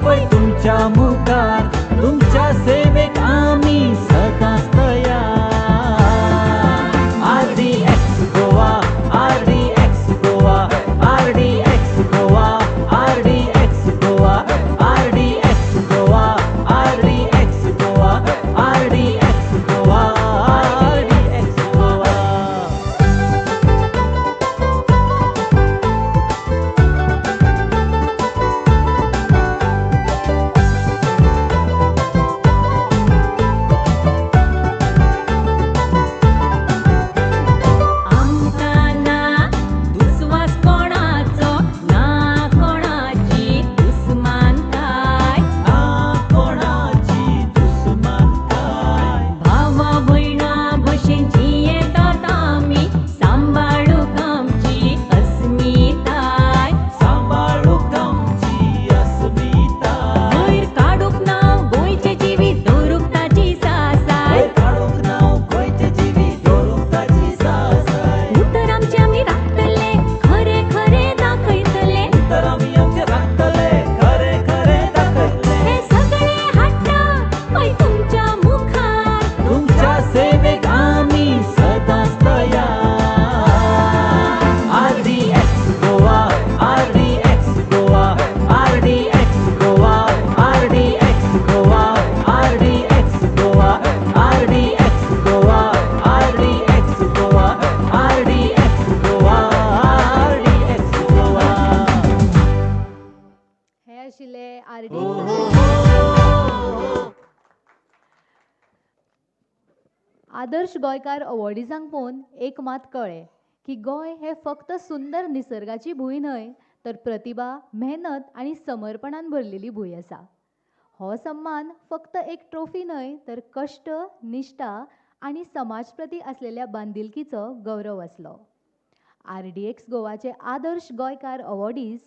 [SPEAKER 11] पळय तुमच्या मुखार, तुमच्या सेवेक आमी सदांच तयार. RDX Goa, RDX Goa, RDX Goa,
[SPEAKER 1] आदर्श गोंयकार अवॉर्डिजांक पळोवन एक मात कळ्ळें की गोंय हें फक्त सुंदर निसर्गाची भूंय न्हय, तर प्रतिभा, मेहनत आनी समर्पणान भरलेली भूंय आसा. हो सम्मान फक्त एक ट्रॉफी न्हय, तर कश्ट, निश्ठा आनी समाज प्रती आसलेल्या बांदिलकीचो गौरव आसलो. आरडीएक्स गोवाचे आदर्श गोंयकार अवॉर्डीज,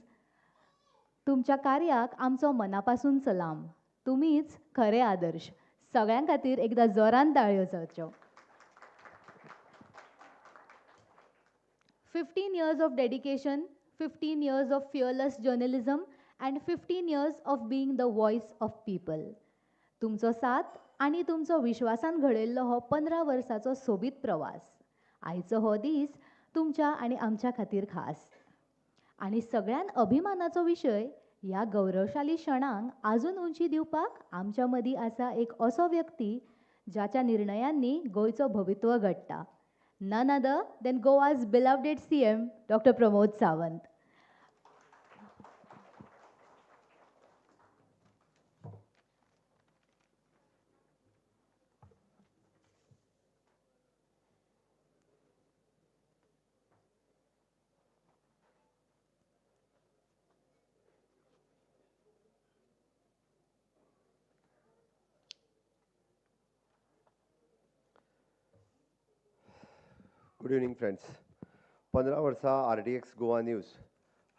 [SPEAKER 1] तुमच्या कार्याक आमचो मनापासून सलाम. तुमीच खरे आदर्श. सगळ्यां खातीर एकदां जोरान ताळयो जावच्यो. 15 years of dedication, 15 years of fearless journalism and 15 years of being the voice of people. तुमचो साथ आनी तुमचो विश्वासान घडयल्लो हो 15 वर्साचो सोबीत प्रवास. आयचो हो दीस तुमच्या आनी आमच्या खातीर खास. आनी सगळ्यान अभिमानाचो विशय, ह्या गौरवशाली क्षणांक आजून उंची दिवपाक आमच्या मदीं आसा एक असो व्यक्ती ज्याच्या निर्णयांनी गोंयचो भवित्व घडटा. None other than Goa's beloved CM, Dr. Pramod Sawant.
[SPEAKER 13] Good evening friends. 15 वर्सां आरडीएक्स गोवा न्यूज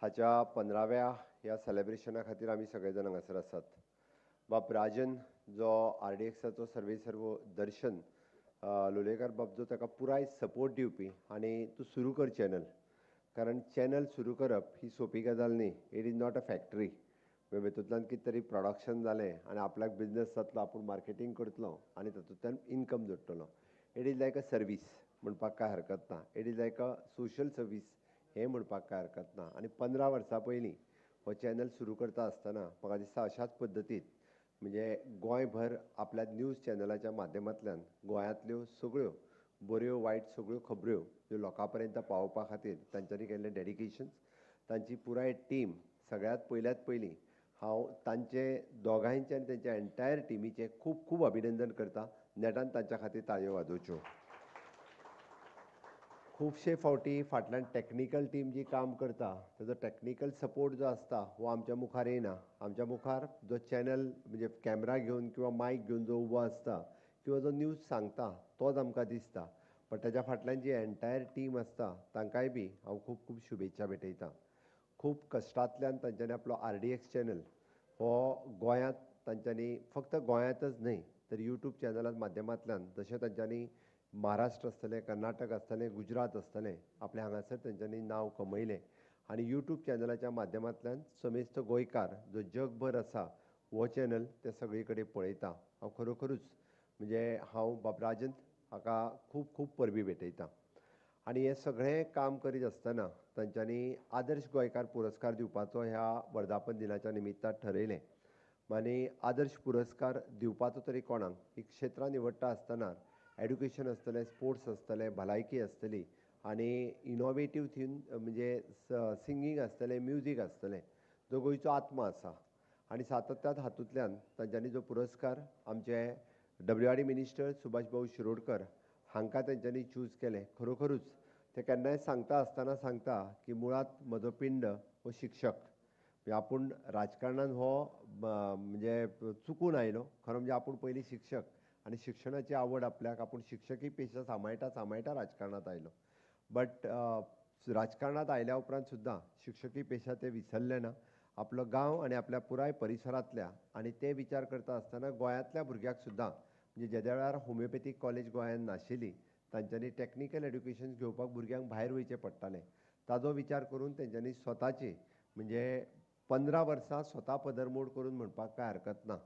[SPEAKER 13] हाच्या 15व्या ह्या सेलेब्रेशना खातीर आमी सगळे जाण हांगासर आसात. बाब राजन जो आरडीएक्साचो सर्वे सर्व दर्शन लोलयेकार बाब जो ताका पुराय सपोर्ट दिवपी आनी तूं सुरू कर चॅनल, कारण चॅनल सुरू करप ही सोंपी गजाल न्ही. It is not a factory. तातूंतल्यान कितें तरी प्रोडक्शन जालें आनी आपल्याक बिजनस जातलो, आपूण मार्केटींग करतलो आनी तातूंतल्यान income जोडटलो. It is like a service म्हणपाक कांय हरकत ना. It is like a social service हें म्हणपाक कांय हरकत ना. आनी 15 वर्सां पयलीं हो चॅनल सुरू करता आसतना म्हाका दिसता अशाच पद्दतीन म्हणजे गोंयभर आपल्या न्यूज चॅनलाच्या माध्यमांतल्यान गोंयांतल्यो सगळ्यो बऱ्यो वायट सगळ्यो खबऱ्यो ज्यो लोकां पर्यंत पावोवपा खातीर तांच्यांनी केल्लें डेडिकेशन, तांची पुराय टीम सगळ्यांत पयल्यात पयलीं हांव तांचे दोगांयचे आनी तांच्या एन्टायर टिमीचें खूब खूब अभिनंदन करता. नेटान तांच्या खातीर ताळयो वाजोवच्यो. खुबशे फावटी फाटल्यान टॅक्निकल टीम जी काम करता ताजो टॅक्निकल सपोर्ट जो आसता हो आमच्या मुखार येना. आमच्या मुखार जो चॅनल म्हणजे कॅमरा घेवन किंवा मायक घेवन जो उबो आसता किंवा जो न्यूज सांगता तोच आमकां दिसता, पण ताच्या फाटल्यान जी एन्टायर टीम आसता तांकांय बी हांव खूब खूब शुभेच्छा भेटयतां. खूब कश्टांतल्यान तांच्यांनी आपलो आरडीएक्स चॅनल हो गोंयांत तांच्यांनी फक्त गोंयांतच न्हय तर यूट्यूब चॅनला माध्यमांतल्यान जशें तांच्यांनी महाराष्ट्र आसतलें, कर्नाटक आसतलें, गुजरात आसतलें, आपल्या हांगासर तांच्यांनी नांव कमयलें आनी यूट्यूब चॅनलाच्या माध्यमांतल्यान समेस्त गोंयकार जो जगभर आसा हो चॅनल ते सगळे कडेन पळयता. हांव खरोखरूच म्हणजे हांव बाब राजन हाका खूब खूब परबीं भेटयतां. आनी हें सगळें काम करीत आसतना तांच्यांनी आदर्श गोंयकार पुरस्कार दिवपाचो ह्या वर्धापन दिनाच्या निमित्तान ठरयलें. आनी आदर्श पुरस्कार दिवपाचो तरी कोणाक ही क्षेत्रां निवडटा आसतना एड्युकेशन आसतलें, स्पोर्ट्स आसतलें, भलायकी आसतली आनी इनोवेटीव थीम म्हणजे सिंगींग आसतलें, म्युजीक आसतलें, जो गोंयचो आत्मा आसा. आनी सातत्यान हातूंतल्यान तांच्यांनी जो पुरस्कार आमचे WRD minister Subhash भाऊ शिरोडकर हांकां तांच्यांनी चूज केलें. खरोखरूच ते केन्नाय सांगता आसतना सांगता की मुळांत म्हजो पिंड हो शिक्षक, म्हणजे आपूण राजकारणान हो म्हणजे चुकून आयलो, खरो म्हणजे आपूण पयलीं शिक्षक आनी शिक्षणाची आवड आपल्याक, आपूण शिक्षकी पेशा सांबाळटा सांबाळटा राजकारणांत आयलो. बट राजकारणांत आयल्या उपरांत सुद्दां शिक्षकी पेशा ते विसरले ना. आपलो गांव आनी आपल्या पुराय परिसरांतल्या आनी ते विचार करता आसतना गोंयांतल्या भुरग्याक सुद्दां म्हणजे जेद्या वेळार होमिओपॅथीक कॉलेज गोंयांत नाशिल्ली तांच्यांनी टॅक्निकल एड्युकेशन घेवपाक भुरग्यांक भायर वयचें पडटालें. ताजो विचार करून तेंच्यांनी स्वताची म्हणजे 15 वर्सां स्वता पदरमोड करून म्हणपाक कांय हरकत ना.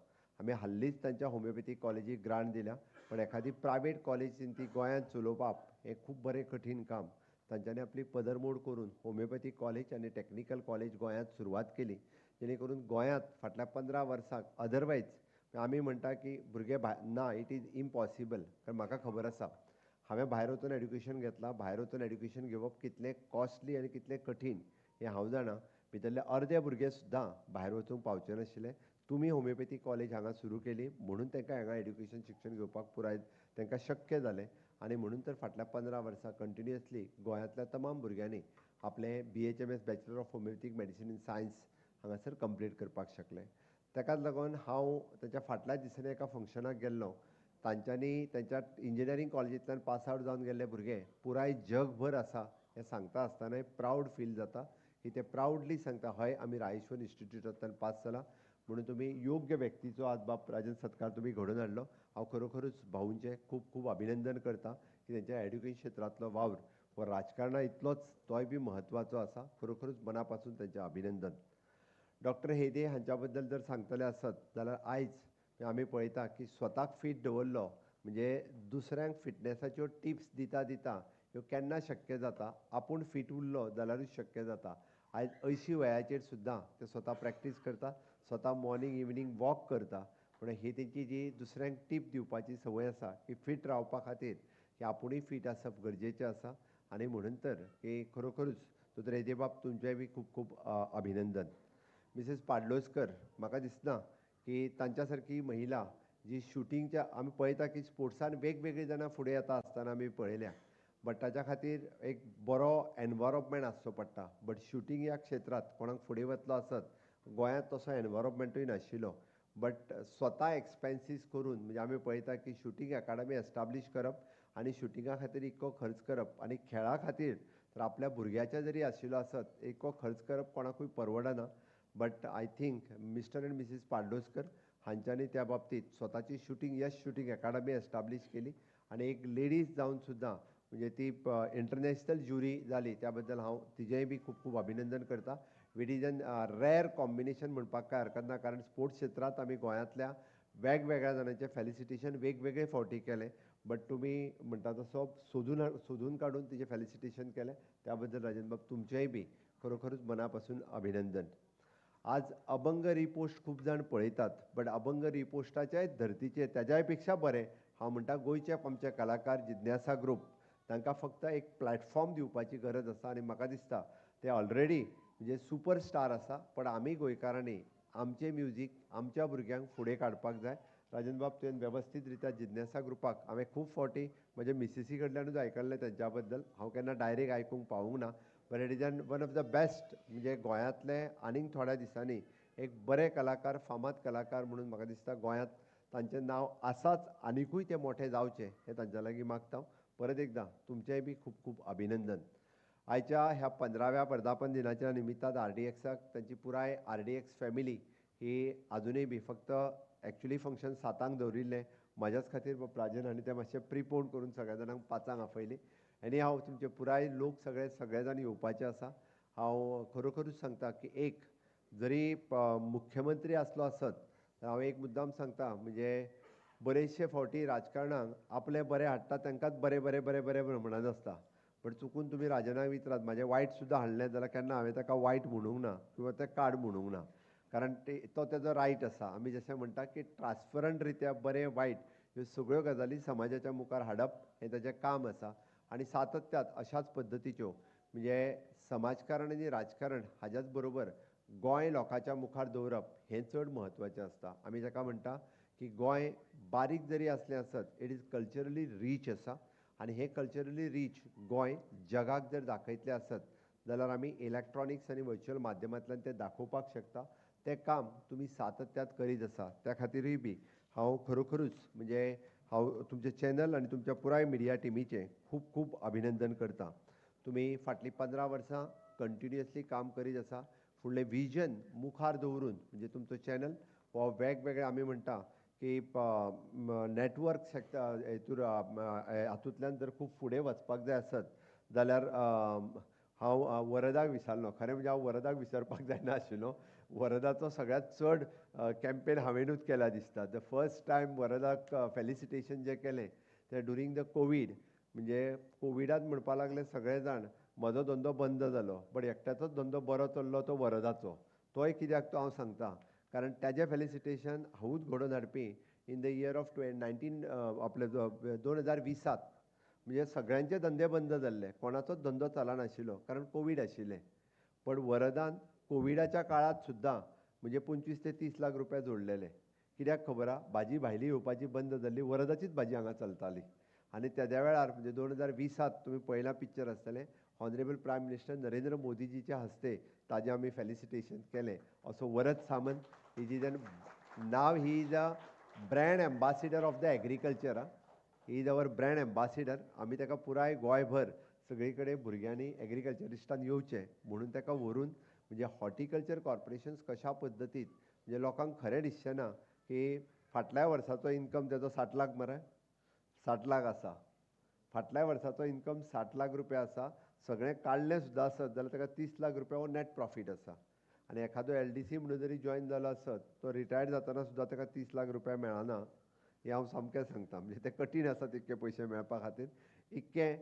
[SPEAKER 13] आमी हाल्लीच तांच्या होमिओपॅथीक कॉलेजीक ग्रांट दिल्या, पण एखादी प्रायवेट कॉलेजीन ती गोंयांत चलोवप हें खूब बरें कठीण काम. तांच्यांनी आपली पदरमोड करून होमिओपॅथीक कॉलेज आनी टॅक्निकल कॉलेज गोंयांत सुरवात केली, जेणे करून गोंयांत फाटल्या 15 वर्सांक अदरवायज आमी म्हणटा की भुरगे ना, it is impossible. कारण म्हाका खबर आसा, हांवें भायर वचून एड्युकेशन घेतलां, भायर वचून एड्युकेशन घेवप कितलें कॉस्टली आनी कितलें कठीण हें हांव जाणा. भितरले अर्दे भुरगे सुद्दां भायर वचूंक पावचे नाशिल्ले. तुमी होमिओपॅथी कॉलेज हांगा सुरू केली म्हणून तांकां हांगा एड्युकेशन शिक्षण घेवपाक पुराय तांकां शक्य जालें. आनी म्हणून तर फाटल्या 15 वर्सां कंटिन्युअसली गोंयांतल्या तमाम भुरग्यांनी आपले BHMS bachelor of homeopathic medicine in science हांगासर कंप्लीट करपाक शकले. ताकाच लागून हांव ताच्या फाटल्या दिसांनी एका फंक्शनाक गेल्लो. तांच्यांनी तांच्या इंजिनियरींग कॉलेजींतल्यान पास आवट जावन गेल्ले भुरगे पुराय जगभर आसा हें सांगता आसतनाय प्रावड फील जाता की ते प्रावडली सांगता हय आमी रायेश्वर इन्स्टिट्यूटांतल्यान पास जाला. म्हणून तुमी योग्य व्यक्तीचो आज बाब राजन सत्कार तुमी घडोवन हाडलो. हांव खरोखरूच भाऊंचें खूब खूब अभिनंदन करता की तेंच्या एड्युकेशन क्षेत्रांतलो वावर हो राजकारणा इतलोच तोय बी म्हत्वाचो आसा. खरोखरूच मना पासून तेंचें अभिनंदन. डॉक्टर हेदे हांच्या बद्दल जर सांगतले आसत जाल्यार आयज आमी पळयता की स्वताक फीट दवरलो म्हणजे दुसऱ्यांक फिटनेसाच्यो टिप्स दिता दिता ह्यो केन्ना शक्य जाता, आपूण फीट उरलो जाल्यारूच शक्य जाता. आयज 80 वयाचेर सुद्दां ते स्वता प्रॅक्टीस करता, स्वता मॉर्निंग इवनींग वॉक करता. पूण ही तेंची जी दुसऱ्यांक टीप दिवपाची संवय आसा की फीट रावपा खातीर की आपुणूय फीट आसप गरजेचें आसा. आनी म्हणून तर की खरोखरूच दोतोर हेदे बाब तुमचेंय बी खूब खूब अभिनंदन. मिसेस पाडलोस्कर, म्हाका दिसना की तांच्या सारकी महिला जी शुटिंगच्या आमी पळयता की स्पोर्ट्सान वेगवेगळीं जाणां फुडें येता आसतना आमी पळयल्या, बट ताच्या खातीर एक बरो एनवायरोमेंट आसचो पडटा. बट शुटींग ह्या क्षेत्रांत कोणाक फुडें वतलो आसत गोंयांत तसो एनवायरोमेंटूय नाशिल्लो, बट स्वता एक्सपेन्सीस करून म्हणजे आमी पळयता की शुटींग एकाडमी एस्टाब्लीश करप आनी शुटिंगा खातीर इतको खर्च करप आनी खेळा खातीर तर आपल्या भुरग्याच्या जरी आशिल्लो आसत इतको खर्च करप कोणाकूय परवडना. But I think mister and missus Pardoskar हांच्यांनी त्या बाबतींत स्वताची shooting Yash shooting academy establish केली आनी एक लेडीज जावन सुद्दां म्हणजे ती इंटरनॅशनल ज्युरी जाली, त्या बद्दल हांव तिजेंय बी खूब खूब अभिनंदन करता. It is an rare combination म्हणपाक कांय हरकत ना, कारण स्पोर्ट्स क्षेत्रांत आमी गोंयांतल्या वेगवेगळ्या जाणांचें फेलिसिटेशन वेगवेगळे फावटी केलें, बट तुमी म्हणटा तसो सोदून काडून तिजें फेलिसिटेशन केलें, त्या बद्दल राजन बाब तुमचेंय बी खरोखरूच मना पासून अभिनंदन. आज अभंग रिपोस्ट खूब जाण पळयतात, बट अभंग रिपोस्टाच्याय धर्तीचेर ताज्याय पेक्षा बरें हांव म्हणटा गोंयचे आमचे कलाकार जिज्ञासा ग्रूप तांकां फक्त एक प्लॅटफॉर्म दिवपाची गरज आसा. आनी म्हाका दिसता ते ऑलरेडी म्हणजे सुपर स्टार आसा, पण आमी गोंयकारांनी आमचें म्युजीक आमच्या भुरग्यांक फुडें काडपाक जाय. राजन बाब तुवें वेवस्थीत रित्या जिज्ञासा ग्रुपाक हांवें खूब फावटी म्हज्या मिसेसी कडल्यानूच आयकल्लें तांच्या बद्दल, हांव केन्ना डायरेक्ट आयकूंक पावूंक ना, but it is an one of the best म्हणजे गोंयांतले आनीक थोड्या दिसांनी एक बरे कलाकार, फामाद कलाकार म्हणून म्हाका दिसता गोंयांत तांचें नांव आसाच, आनिकूय ते मोठे जावचे हें तांच्या लागीं मागता. परत एकदां तुमचेंय बी खूब खूब अभिनंदन. आयच्या ह्या 15व्या वर्धापन दिनाच्या निमित्तान RDXाक तांची पुराय RDX family ही आजुनूय बी फक्त एक्चुली फंक्शन 7 दवरिल्लें म्हाज्याच खातीर राजन हांणी तें मातशें प्रिपोन करून सगळ्या जाणांक 5 आपयली. आनी हांव तुमचे पुराय लोक सगळे जाण येवपाचे आसा. हांव खरोखरूच सांगता की एक जरी मुख्यमंत्री आसलो आसत हांव एक मुद्दाम सांगता म्हणजे बरेचशे फावटी राजकारणाक आपले बरें हाडटा तांकांच बरें बरें बरें बरें म्हणत आसता, बट चुकून तुमी राजनाक विचारात म्हाजें वायट सुद्दां हाडलें जाल्यार केन्ना हांवें ताका वायट म्हणूंक ना किंवा तें कार्ड म्हणूंक ना, कारण तो तेजो रायट आसा. आमी जशें म्हणटा की ट्रान्सपरंट रित्या बरें वायट ह्यो सगळ्यो गजाली समाजाच्या मुखार हाडप हें ताजें काम आसा. आनी सातत्यात अशाच पद्दतीच्यो म्हणजे समाजकारण आनी राजकारण हाज्याच बरोबर गोंय लोकांच्या मुखार दवरप हें चड म्हत्वाचें आसता. आमी ताका म्हणटा की गोंय बारीक जरी आसलें आसत it is culturally rich आसा आनी हें कल्चरली रीच गोंय जगाक जर दाखयतलें आसत जाल्यार आमी इलेक्ट्रॉनिक्स आनी वर्च्युअल माध्यमांतल्यान तें दाखोवपाक शकता. तें काम तुमी सातत्यात करीत आसा, त्या खातीरूय बी हांव खरोखरूच म्हणजे हांव तुमचें चॅनल आनी तुमच्या पुराय मिडिया टिमीचें खूब खूब अभिनंदन करता. तुमी फाटलीं 15 वर्सां कंटिन्युअसली काम करीत आसा, फुडलें विजन मुखार दवरून म्हणजे तुमचो चॅनल हो वेगवेगळे आमी म्हणटा की नॅटवर्क सेक्टर हेतूर हातूंतल्यान जर खूब फुडें वचपाक जाय आसत जाल्यार हांव वरदाक विसरलो. खरें म्हणजे हांव वरदाक विसरपाक जायना आशिल्लो. वरदाचो सगळ्यांत चड कॅम्पेन हांवेनूच केला दिसता. The first time वरदाक फेलिसिटेशन जें केलें तें ड्युरींग the Covid, म्हणजे कोविडांत म्हणपाक लागले सगळे जाण म्हजो धंदो बंद जालो, बट एकट्याचोच धंदो बरो चल्लो तो वरदाचो. तोय कित्याक तो हांव सांगता, कारण ताजें फेलिसिटेशन हांवूच घडोवन हाडपी इन the year of 19 आपले 2020 म्हणजे सगळ्यांचे धंदे बंद जाल्ले, कोणाचोच धंदो चलनाशिल्लो कारण कोवीड आशिल्लें. पण वरदान कोविडाच्या काळांत सुद्दां म्हणजे 25 ते 30 लाख रुपया जोडलेले. कित्याक खबर आहा, भाजी भायली येवपाची बंद जाल्ली, वरदाचीच भाजी हांगा चलताली. आनी तेद्या वेळार म्हणजे 2020 तुमी पळयलां पिक्चर आसतलें, ऑनरेबल प्रायम मिनिस्टर नरेंद्र मोदीजीच्या हस्ते ताजें आमी फेलिसिटेशन केलें. असो Varad Samant is an now he is a brand ambassador of the agriculture. He is our brand ambassador. आमी ताका पुराय गोंयभर सगळे कडेन भुरग्यांनी एग्रीकल्चरिस्टान येवचें म्हणून ताका व्हरून म्हणजे हॉर्टिकल्चर कॉर्पोरेशन्स कशा पद्दतीन म्हणजे लोकांक खरें दिसचें ना की फाटल्या वर्साचो इन्कम ताजो 60 लाख मरे, 60 लाख आसा. फाटल्या वर्साचो इन्कम 60 लाख रुपया आसा. सगळें काडलें सुद्दां आसत जाल्यार ताका 30 लाख रुपया हो नॅट प्रॉफीट आसा. आनी एखादो LDC म्हणून जरी जॉयन जालो आसत तो रिटायर्ड जातना सुद्दां ताका 30 लाख रुपया मेळना, हें हांव सामकें सांगता. म्हणजे तें कठीण आसा तितके पयशे मेळपा खातीर. इतकें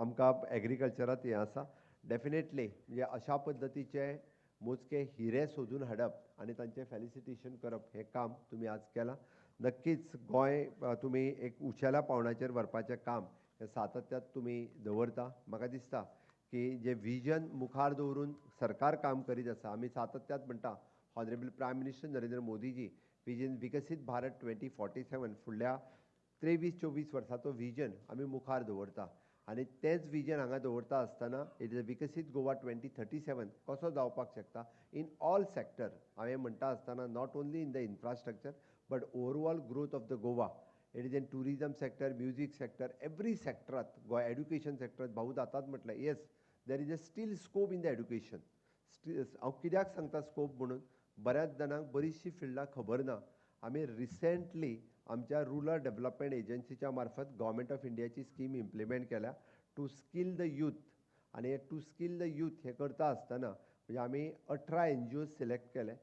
[SPEAKER 13] आमकां एग्रीकल्चरांत हें आसा. डेफिनेटली म्हणजे अशा पद्दतीचे मोजके हिरे सोदून हाडप आनी तांचें फेलिसिटेशन करप हें काम तुमी आज केलां. नक्कीच गोंय तुमी एक उंचेल्या पावंड्याचेर व्हरपाचें काम हें सातत्यात तुमी दवरता. म्हाका दिसता की जे विजन मुखार दवरून सरकार काम करीत आसा, आमी सातत्यात म्हणटा honourable prime minister Narendra Modiji vision Viksit Bharat 2047 फुडल्या 23-24 वर्साचो विजन आमी मुखार दवरता आनी तेंच विजन हांगा दवरता आसतना it is Viksit Goa 2037 कसो जावपाक शकता इन ऑल सेक्टर. हांवें म्हणटा आसतना not only in the infrastructure but overall growth of the Goa, it is in tourism sector, music sector, every सेक्टरात गोंय एड्युकेशन सेक्टरात भाऊ जातात म्हटलें yes there is a still scope in the education. हांव कित्याक सांगता स्कोप म्हणून, बऱ्याच जाणांक बरीचशीं फिल्डां खबर ना. आमी रिसेंटली आमच्या रुरल डेव्हलपमेंट एजन्सीच्या मार्फत गव्हर्मेंट ऑफ इंडियाची स्कीम इम्प्लिमेंट केल्या टू स्कील the youth. आनी टू स्कील the youth हें करता आसतना म्हणजे आमी 18 NGOs select केले,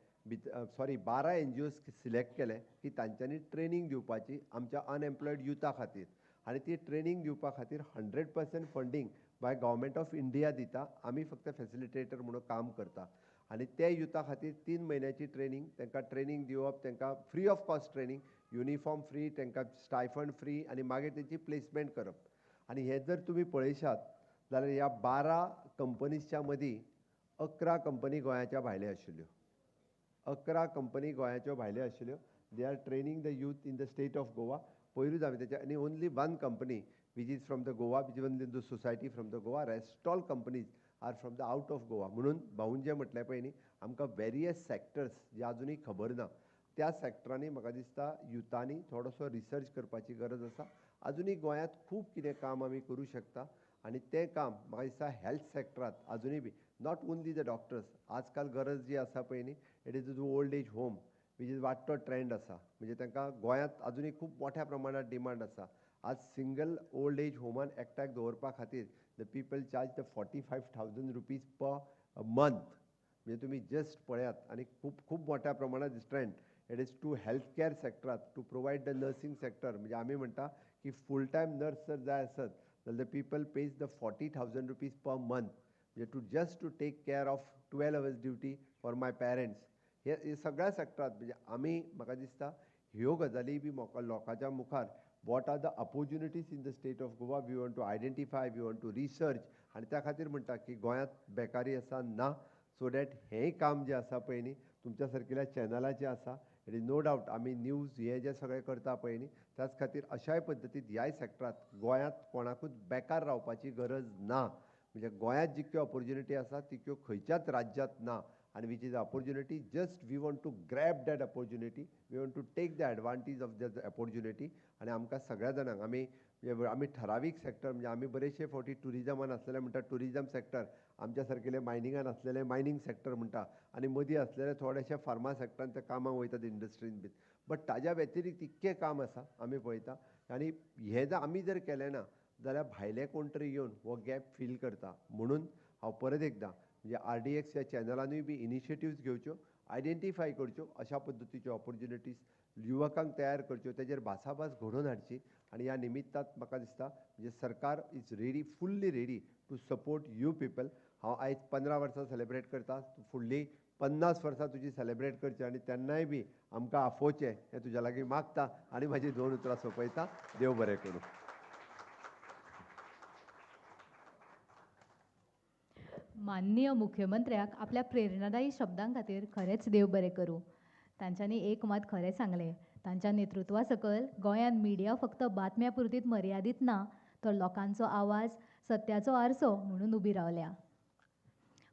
[SPEAKER 13] सॉरी 12 NGOs select केले की तांच्यांनी ट्रेनींग दिवपाची आमच्या अनएम्प्लॉयड युथा खातीर. आनी ती ट्रेनींग दिवपा खातीर 100% funding by government of India दिता. आमी फक्त फेसिलिटेटर म्हणून काम करता. आनी ते युथा खातीर 3 म्हयन्याची ट्रेनींग, तांकां ट्रेनींग दिवप, तांकां free of cost training, uniform free, तांकां स्टायफंड फ्री आनी मागीर तेंची प्लेसमेंट करप. आनी हें जर तुमी पळयशात जाल्यार ह्या 12 कंपनीजच्या मदीं 11 कंपनी गोंयाच्या भायल्यो आशिल्ल्यो. 11 कंपनी गोंयाच्यो भायल्यो आशिल्ल्यो. They are training the youth in the state of Goa. पयरूच हांवें तेच्या आनी only 1 company which is from the Goa, which only the society from the Goa, rest all companies are from the out of Goa. म्हणून भाऊन जें म्हटलें पळय न्ही, आमकां वेरियस सेक्टर्स जे आजुनूय खबर ना त्या सेक्टरांनी म्हाका दिसता युथांनी थोडोसो रिसर्च करपाची गरज आसा. आजुनूय गोंयांत खूब कितें काम आमी करूं शकता आनी तें काम म्हाका दिसता हेल्थ सेक्टरांत आजुनूय be not only the doctors, आजकाल गरज जी आसा पळय न्ही it is the old age home which is वाडटो ट्रेंड आसा. म्हणजे तांकां गोंयांत आजुनूय खूब मोठ्या प्रमाणात डिमांड आसा. आज सिंगल ओल्ड एज होमान एकट्याक दवरपा खातीर the people charge the 45,000 rupees per month. म्हणजे तुमी जस्ट पळयात आनी खूब खूब मोठ्या प्रमाणात trend it is to health care सेक्टरात to provide the nursing sector. म्हणजे आमी म्हणटा की फूल टायम नर्स जर जाय आसत जाल्यार the people pays the 40,000 rupees per month. म्हणजे to just to take care of 12 hours duty for my parents. हे सगळ्या सेक्टरात म्हणजे आमी म्हाका दिसता ह्यो गजाली बी लोकांच्या मुखार what are the opportunities in the state of Goa we want to identify, we want to research. आनी त्या खातीर म्हणटा की गोंयांत बेकारी आसा ना, सो that हेंय काम जें आसा पळय न्ही तुमच्या सारकिल्या चॅनलाचें आसा. It is no doubt आमी न्यूज हें जें सगळें करता पळय न्ही त्याच खातीर अशाय पद्दतीन ह्याय सेक्टरांत गोंयांत कोणाकूच बेकार रावपाची गरज ना. म्हणजे गोंयांत जितक्यो ऑपोर्च्युनिटी आसा तितक्यो खंयच्याच राज्यांत ना. आनी which is opportunity just we want to grab that opportunity, we want to take the advantage of that opportunity. आनी आमकां सगळ्या जाणांक आमी आमी ठरावीक सेक्टर म्हणजे आमी बरेचशे फावटी ट्युरिजमान आसलेले म्हणटा ट्युरिजम सेक्टर, आमच्या सारकेले मायनिंगान आसलेले मायनींग सेक्टर म्हणटा आनी मदीं आसलेले थोडेशे फार्मा सेक्टरान ते कामाक वयतात इंडस्ट्रीन बीन. बट ताज्या व्यतिरिक्त इतकें काम आसा आमी पळयता. आनी हें जर आमी जर केलें ना जाल्यार भायले कोण तरी येवन हो गॅप फील करता. म्हणून हांव परत एकदां म्हणजे RDX ह्या चॅनलानूय बी इनिशिएटिव्स घेवच्यो, आयडेंटिफाय करच्यो अशा पद्दतीच्यो ऑपोर्च्युनिटीज युवकांक तयार करच्यो, तेजेर भासाभास घडोवन हाडची. आनी ह्या निमित्तांत म्हाका दिसता म्हणजे सरकार is ready, fully ready to support you people. हांव आयज 15 वर्सां सेलेब्रेट करता, फुडलीं 50 वर्सां तुजी सेलेब्रेट करची आनी तेन्नाय बी आमकां आफोवचें हें तुज्या लागीं मागता आनी म्हाजी 2 उतरां सोंपयता. देव बरें करूं.
[SPEAKER 1] माननीय मुख्यमंत्र्याक आपल्या प्रेरणादायी शब्दां खातीर खरेंच देव बरें करूं. तांच्यांनी एक मात खरें सांगलें, तांच्या नेतृत्वा सकयल गोंयांत मिडिया फक्त बातम्या पुरतीत मर्यादीत ना, तर लोकांचो आवाज, सत्याचो आरसो म्हणून उबी रावल्या.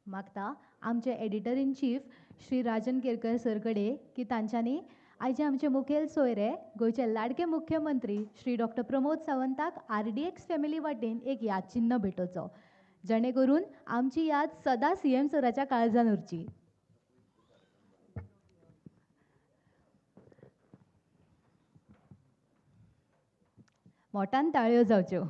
[SPEAKER 1] मागता आमचे editor in chief Shri Rajan Kerkar sir कडेन की तांच्यांनी आयचे आमचे मुखेल सोयरे गोंयचे लाडके मुख्यमंत्री श्री डॉक्टर प्रमोद सावंताक आरडीएक्स फॅमिली वाटेन एक यादचिन्न भेटोवचो, जेणे करून आमची याद सदां सीएम सराच्या काळजान उरची. मोठ्यान ताळयो जावच्यो.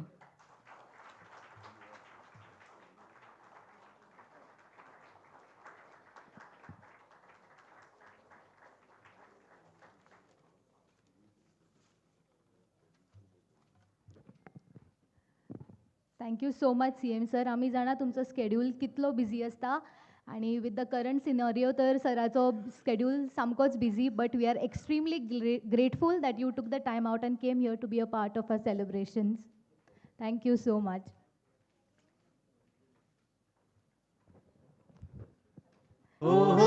[SPEAKER 1] Thank you so much CM sir. आमी जाणा तुमचो स्केड्यूल कितलो बिजी आसता आनी विथ the current scenario तर सराचो स्केड्यूल सामकोच busy, but we are extremely grateful that you took the time out and came here to be a part of our celebrations. Thank you so much.
[SPEAKER 11] Oh.